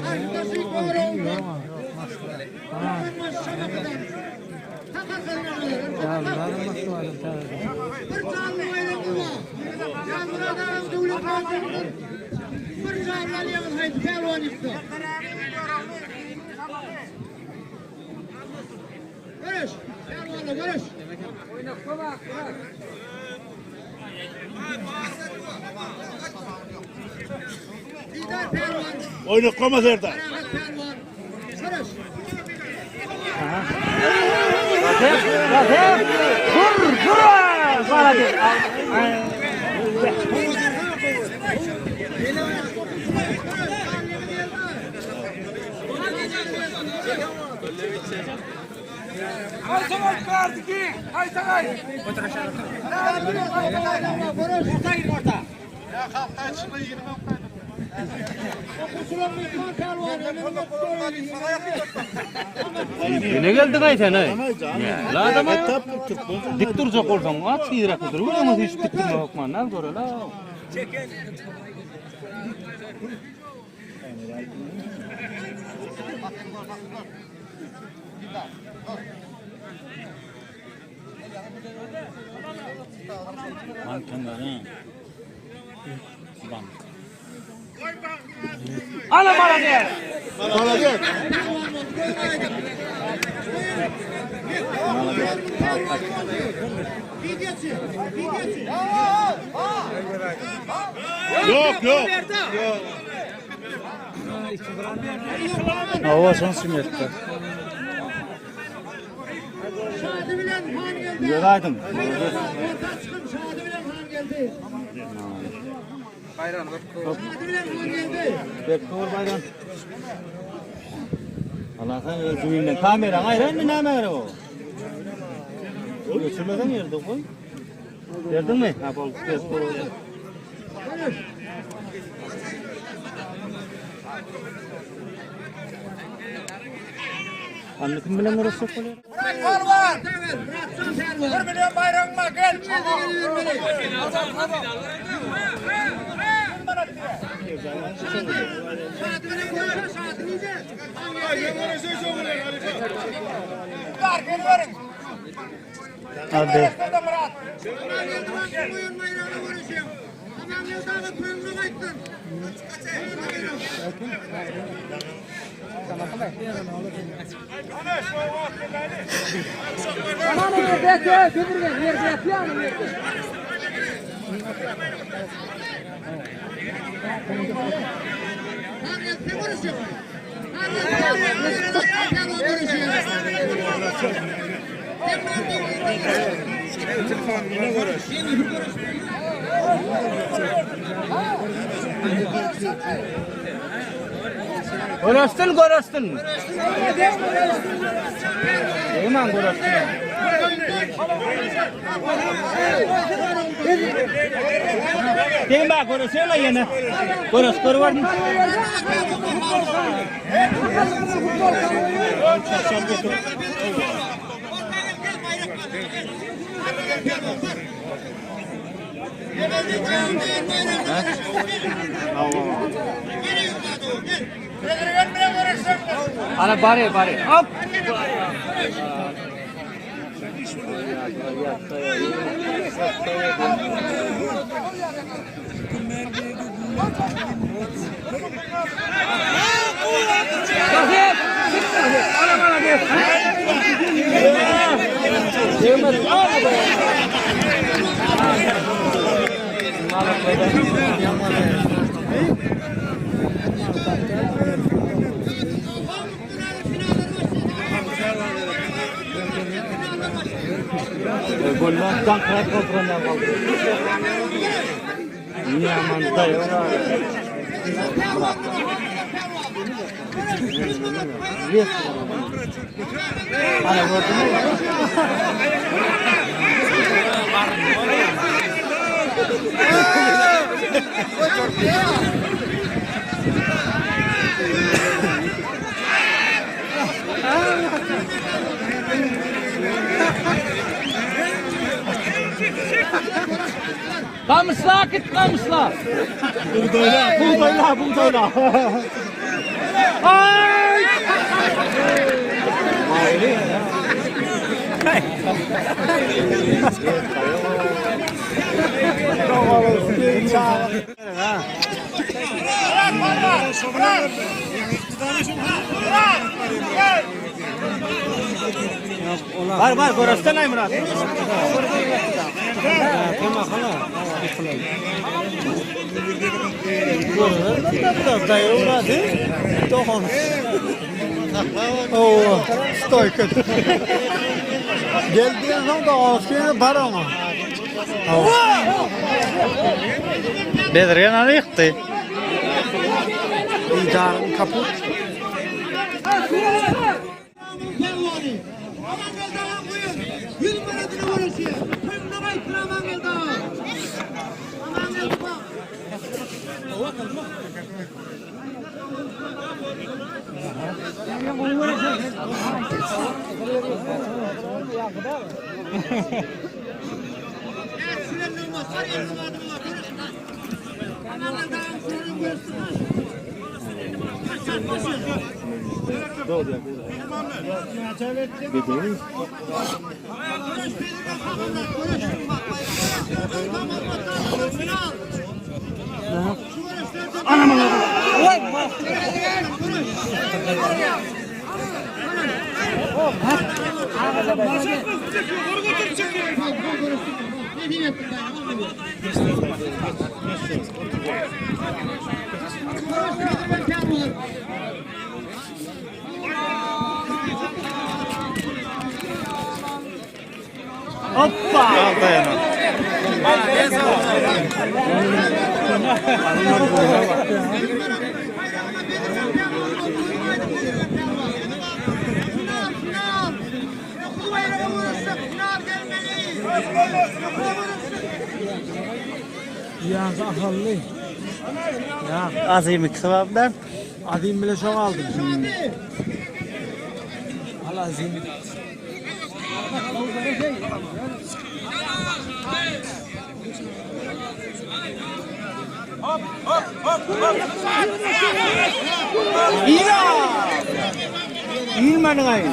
Arşdaşy Gorowdan. Türkmenbaşy Şamakydan. Takar gazananlar. Bir janly baýragyňyz bar. Janmyrat agaň döwlet baýragydyr. Bir janly alýaňyz haýsy pälwan ýyksa. Göreş, pälwanlar göreş. Didar pälwan. Oynaklama Serdar. Rahat pälwan. Göreş. Dur, dur. Bana de. Ýene geldi gaýtan ay. La adama dik durjak bolsaň, at ýere dur. Oňa hiç dik durmak hökman, göreli. Bank ha. Bank. Ana malades. Malades. Yok yok. Hava son sümyetdi. Şadi bilen han geldi. Güzel aydın. Orta çıkın Şadi bilen han geldi. Bayram. Şadi bilen han geldi. Bektor bayram. Allah sen özünden kameran ayran mı ne o? Götürmeden yerde koy. Verdin mi? Ha bol. Bektor. Anne kim bilen orası koyuyor? Bir milyon bayrağım var gel. Hadi. Görüştün görüştün. Hemen görüştün. Değil mi? Görüşüyorlar yine. Görüş görüyor. Ana bari bari. Hop. Gollar tanklar kontrolden kaldı. Niye aman dayı? Ana gördün mü? Kamışla git kamışla. Buğdayla, buğdayla, buğdayla. Ay! Var var, görüştün ay Murat. Biraz dayı uğradı. Doğru. Oo, stoyka. Geldiğin zaman da olsun bar ama. Bedirgen ana yıktı. İdarın kaput. Ýa ahally. Ýa Azim ikisi bardy. Azim bile şok aldım. Al Azim. Bilmedin ayı.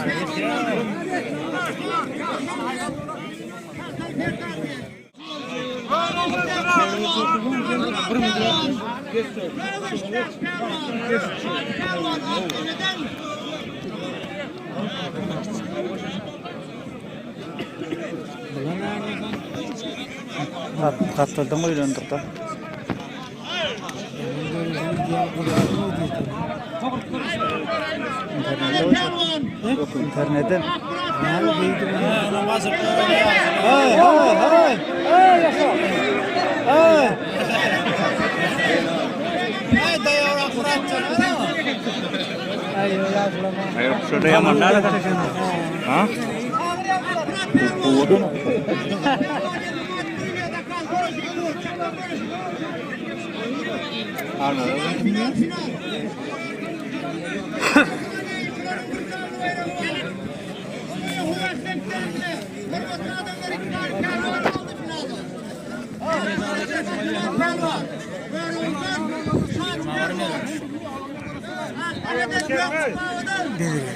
Gatladan öýlendik da. İnternete. Hey hey hey. Hey yaşa. Hey.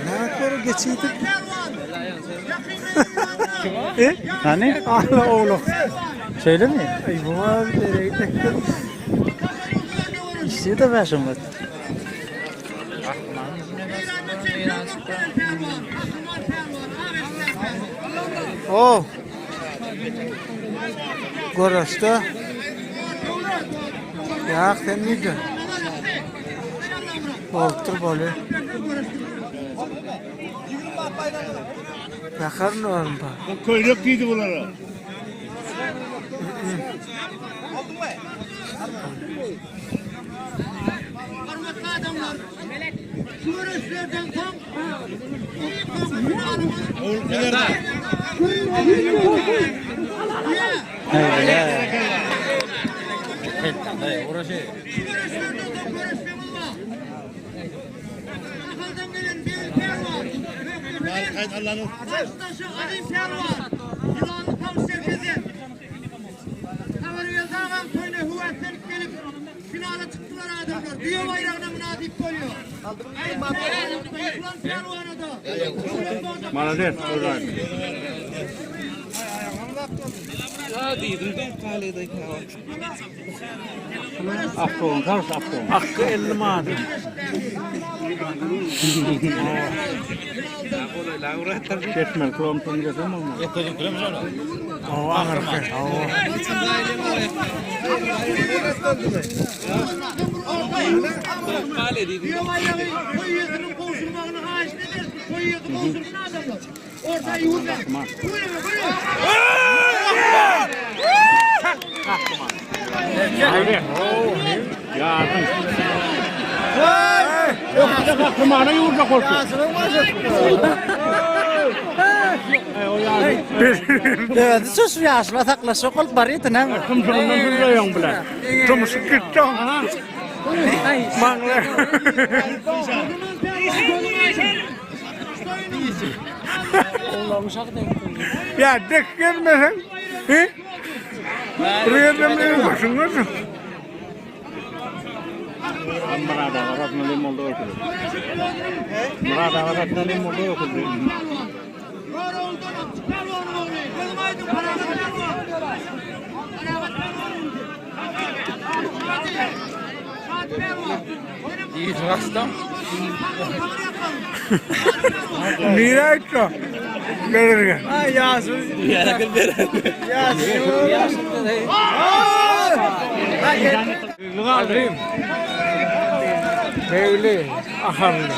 Ne kadar geçiydi? Hani? Allah oğlum. Şöyle mi? Ay bu var nereye gitti? İşte de ben şimdi. Oh. Görüştü. Ya sen neydi? Boltur bolu. Yakar mı var mı? Köylük giydi bunlara. Hormatly adamlar, şu göreşlerden soň Ahaldan gelen bir pehliwan, Başdaşı Azim pehliwan, Ýylanly tawus serkezi. Habargeldi agam toýuna höweslenip gelip, finala çykdylar adamlar. Düýe baýragyna mynasyp bolýar. Ýykylan pälwana da. Malades. Hakkı 50 manat. Kesmel kulağım desem olmaz. O ağır. O. Düýe baýragy toý ýesiniň gowşurmagyny haýyş ederis. Toý ýesi gowşursun adamlar. Orta ýurda. Buyurun, buyurun. Kahramana yurda korktu. Evet, sus yaşla saklaşık olup barýdy näme? Tumşuğundan gülüyorsun bile. Tumşuk gitti. Mangla. Ya dek gelmesen. He? Buraya da mı başın görsün? Murad ağa ratnalim oldu okudu. Murad ağa ratnalim oldu okudu. Yoruldu, pehliwanı ogly. Gözüm aýdyň, parahat pehliwan. Parahat pehliwan. Nirä gitdi o? Gelirgen. Ay Yasin. Yasin. Begli, aharly.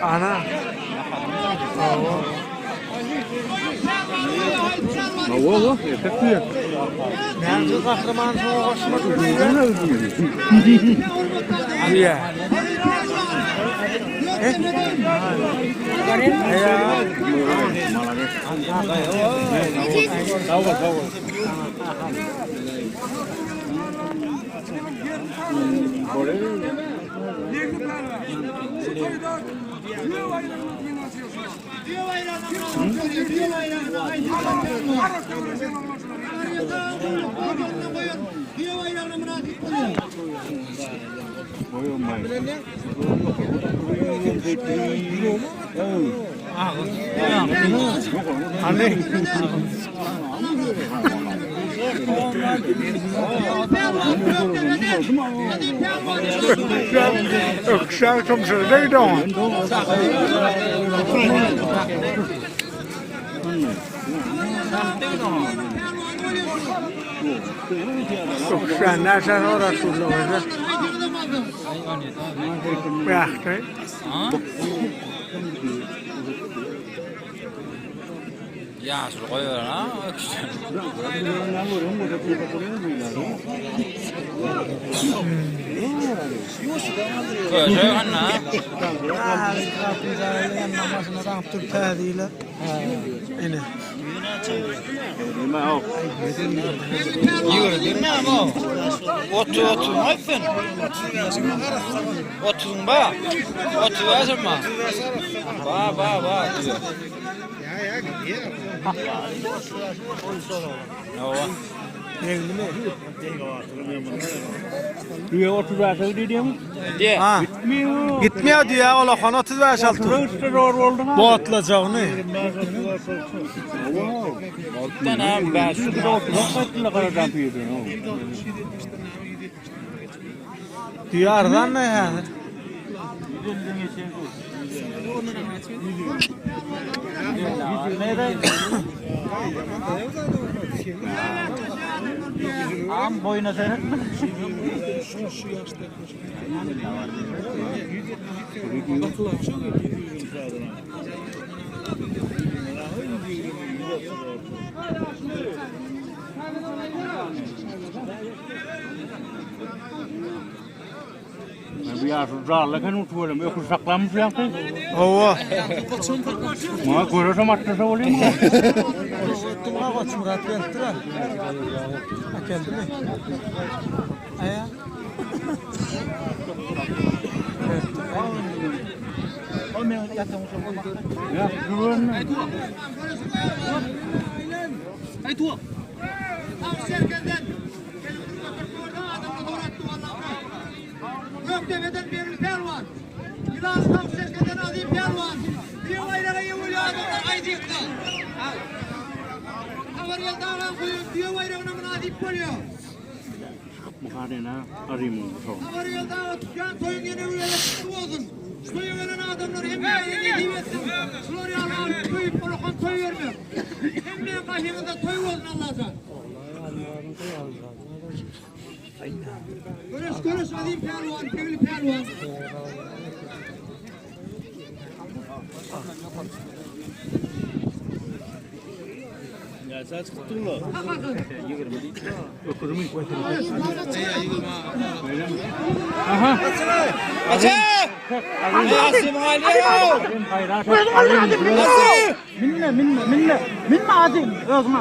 Ana. Näme gahryman soňa goşmak Diýä. Ökşär tumşurda gidon. Ökşär näşär ora şurada. Bähti. Ýaşuly goýber ha, öküşen. Köşe hanna. Ene. 30 30 aýtsyn. 30 ba. 30 aýtma. Ba ba ba. Hawa. Düýe 35 diýdim. Diýe. Ha. Gitmiyor diýä, olakan 35 altı. Botlajagyny. Sen hem ben şu Düýe arzan ne häzir? Am boýuna seret. Bu ýaşuly jarly eken utup ökür saklamyş ýaňky. Hawa. Maňa göresem atlasa bolýar. Otduňa Goçmyrat gelipdir ha. Ha geldimi? Aýa. Ya, güvenme. Gökdepe'den Beril Pehlivan. Yılan Tavşerke'den Azim Pehlivan. Bir bayrağı yığılıyor adamlar Aydık'ta. Haber geldi ağam koyuyor. Düğe bayrağına münasip oluyor. Mukarena arayım onu. Haber geldi ağa tutyan toyun yine üyeler kutlu olsun. Toyu veren adamlar hem yine nesip etsin. Şular yalan toyu bırakan toy vermiyor. Hem de kaşığında toy olsun Allah'tan. Görüş görüş Azim Pehlivan, Beril Pehlivan. Minne minne minne. Minne azim. Özüm.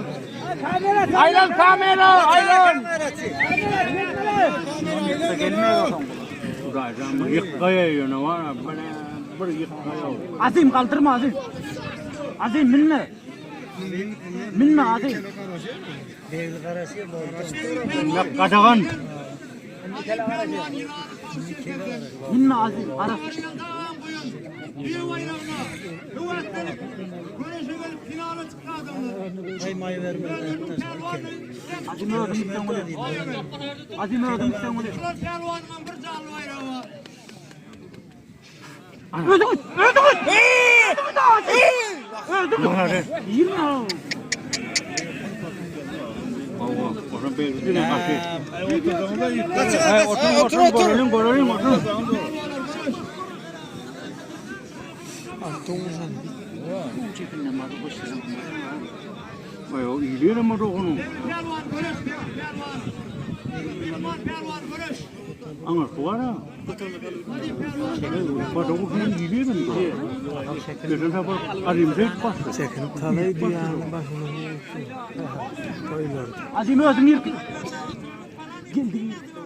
Aylan kamera aylan. Yıkkaya yönü var. Bir yıkkaya. Azim kaldırma azim. Azim minne. Minne azim. Kadagan. Minne azim. Ara. Düğe bayrağına. Hüvetlenip, güreşe gelip finale çıktı adamlar.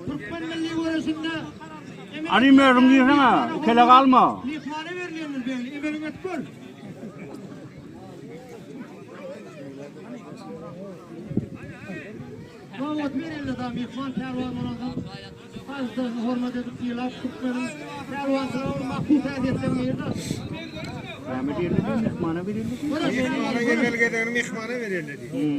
Türkmen milli göreşinde Alim özüň diýsene, kele galma. Myhmana berilýändir begli, emeliň et gör. Nobat berildi da myhman pälwan bolansoň, garşydaşyny hormat edip sylap türkmeniň pälwançylygynyň mahsus häsiýetleriniň biri-de. Näme diýildi, myhmana berildi. Myhmana berildi diýdi.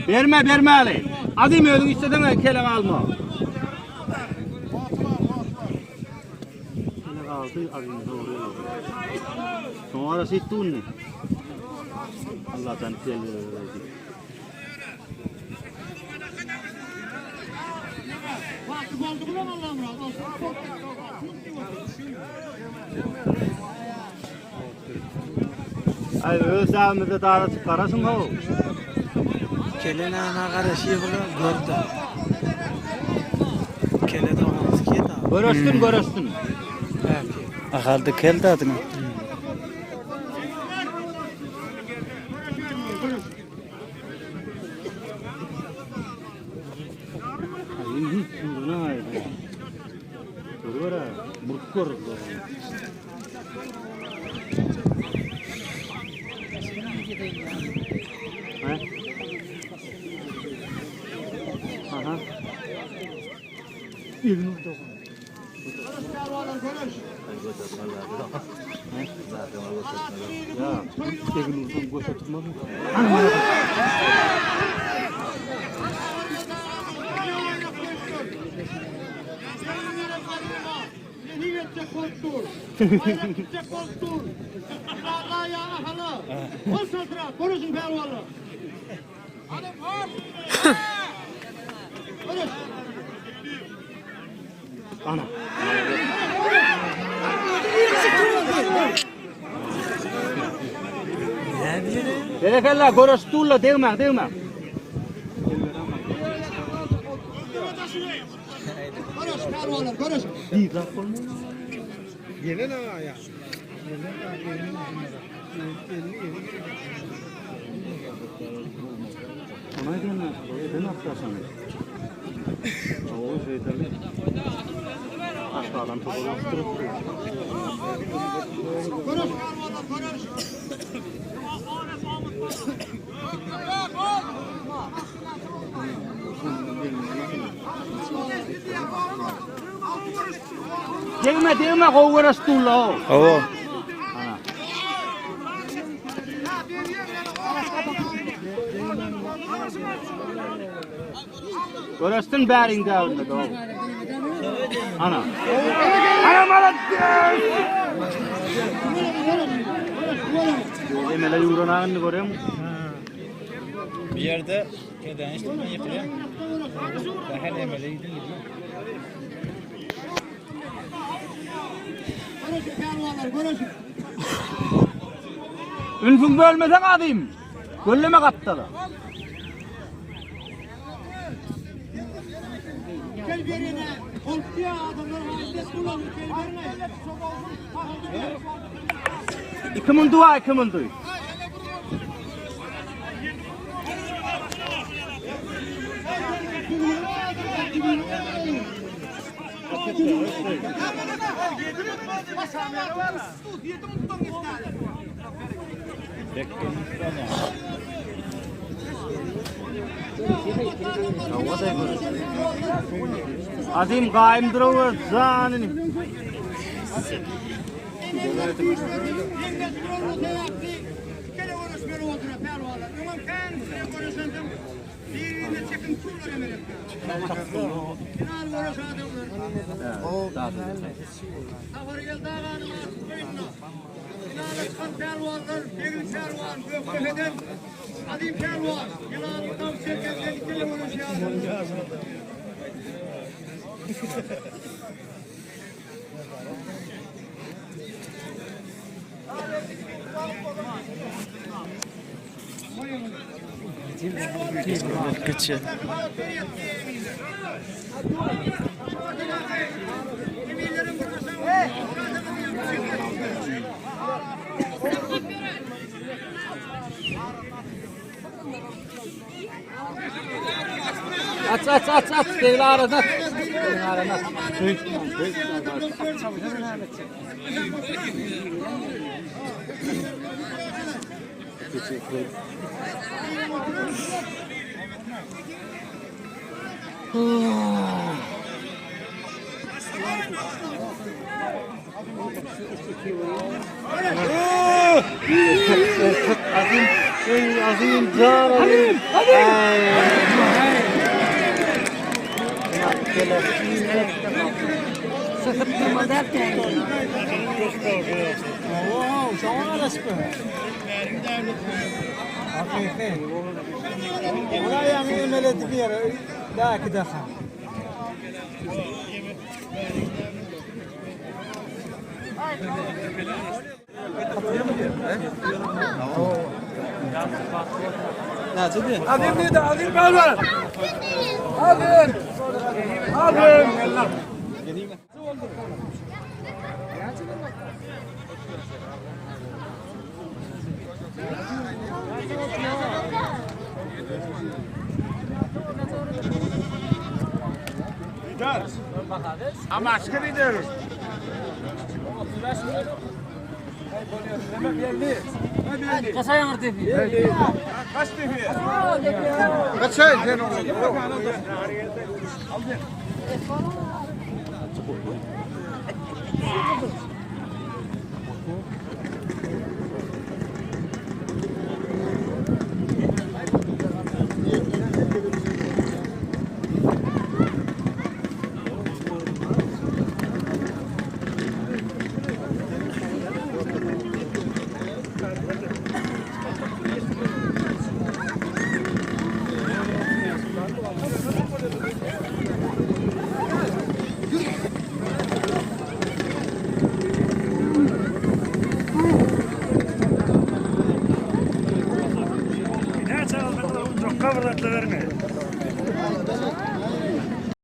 Berme, berme Ali. Azim özüň istediň, kele galma. Kele galdy, Azim dogry. Soň arasy itdi Allah'tan kele. Wagty boldy bulan Allamyrat. Ay öz dağımızda dara çıkarasın ho. Kele nana garaşıyor bunu gördü. Kele de olmaz ki da. Görüştün, görüştün. Belki. Ahalda keldi adyny. Nesip etjek bolup dur. Baýrak tutjak bolup dur. Alla ýa ahala. Gol çaldyra, görüşiň pälwanlar. Görüş. Berekella, görüştülla, degme, degme. Görüş pälwanlar, görüş. Ona diýen, eden atlasan. O şeytan. Aşağıdan topu attırıp. Görüş pälwanlar, görüş. Degme, degme, gowy görüştülla ho. Hawa. Görüştün bäriň däwinde do. Ana. Ana malades. Emele ýugranagyny görem. Bir yerde keden işte ben yıkılıyorum. Daha emele gidin gidin. Görüşün pälwanlar, görüşün. Ünfüň bölmesen azim. Gölleme gapdala. Gel berene. Korktu ya adamlar halde kullanıyor. Gel berene. İki mundu var, iki mundu. Azim gaýym durawur janyny. Geçýär. Aç aç aç aç. Begli aradan at. Begli aradan at. Azim, ey Azim can Azim. Näçe aldylar, jokka bir zatla berme.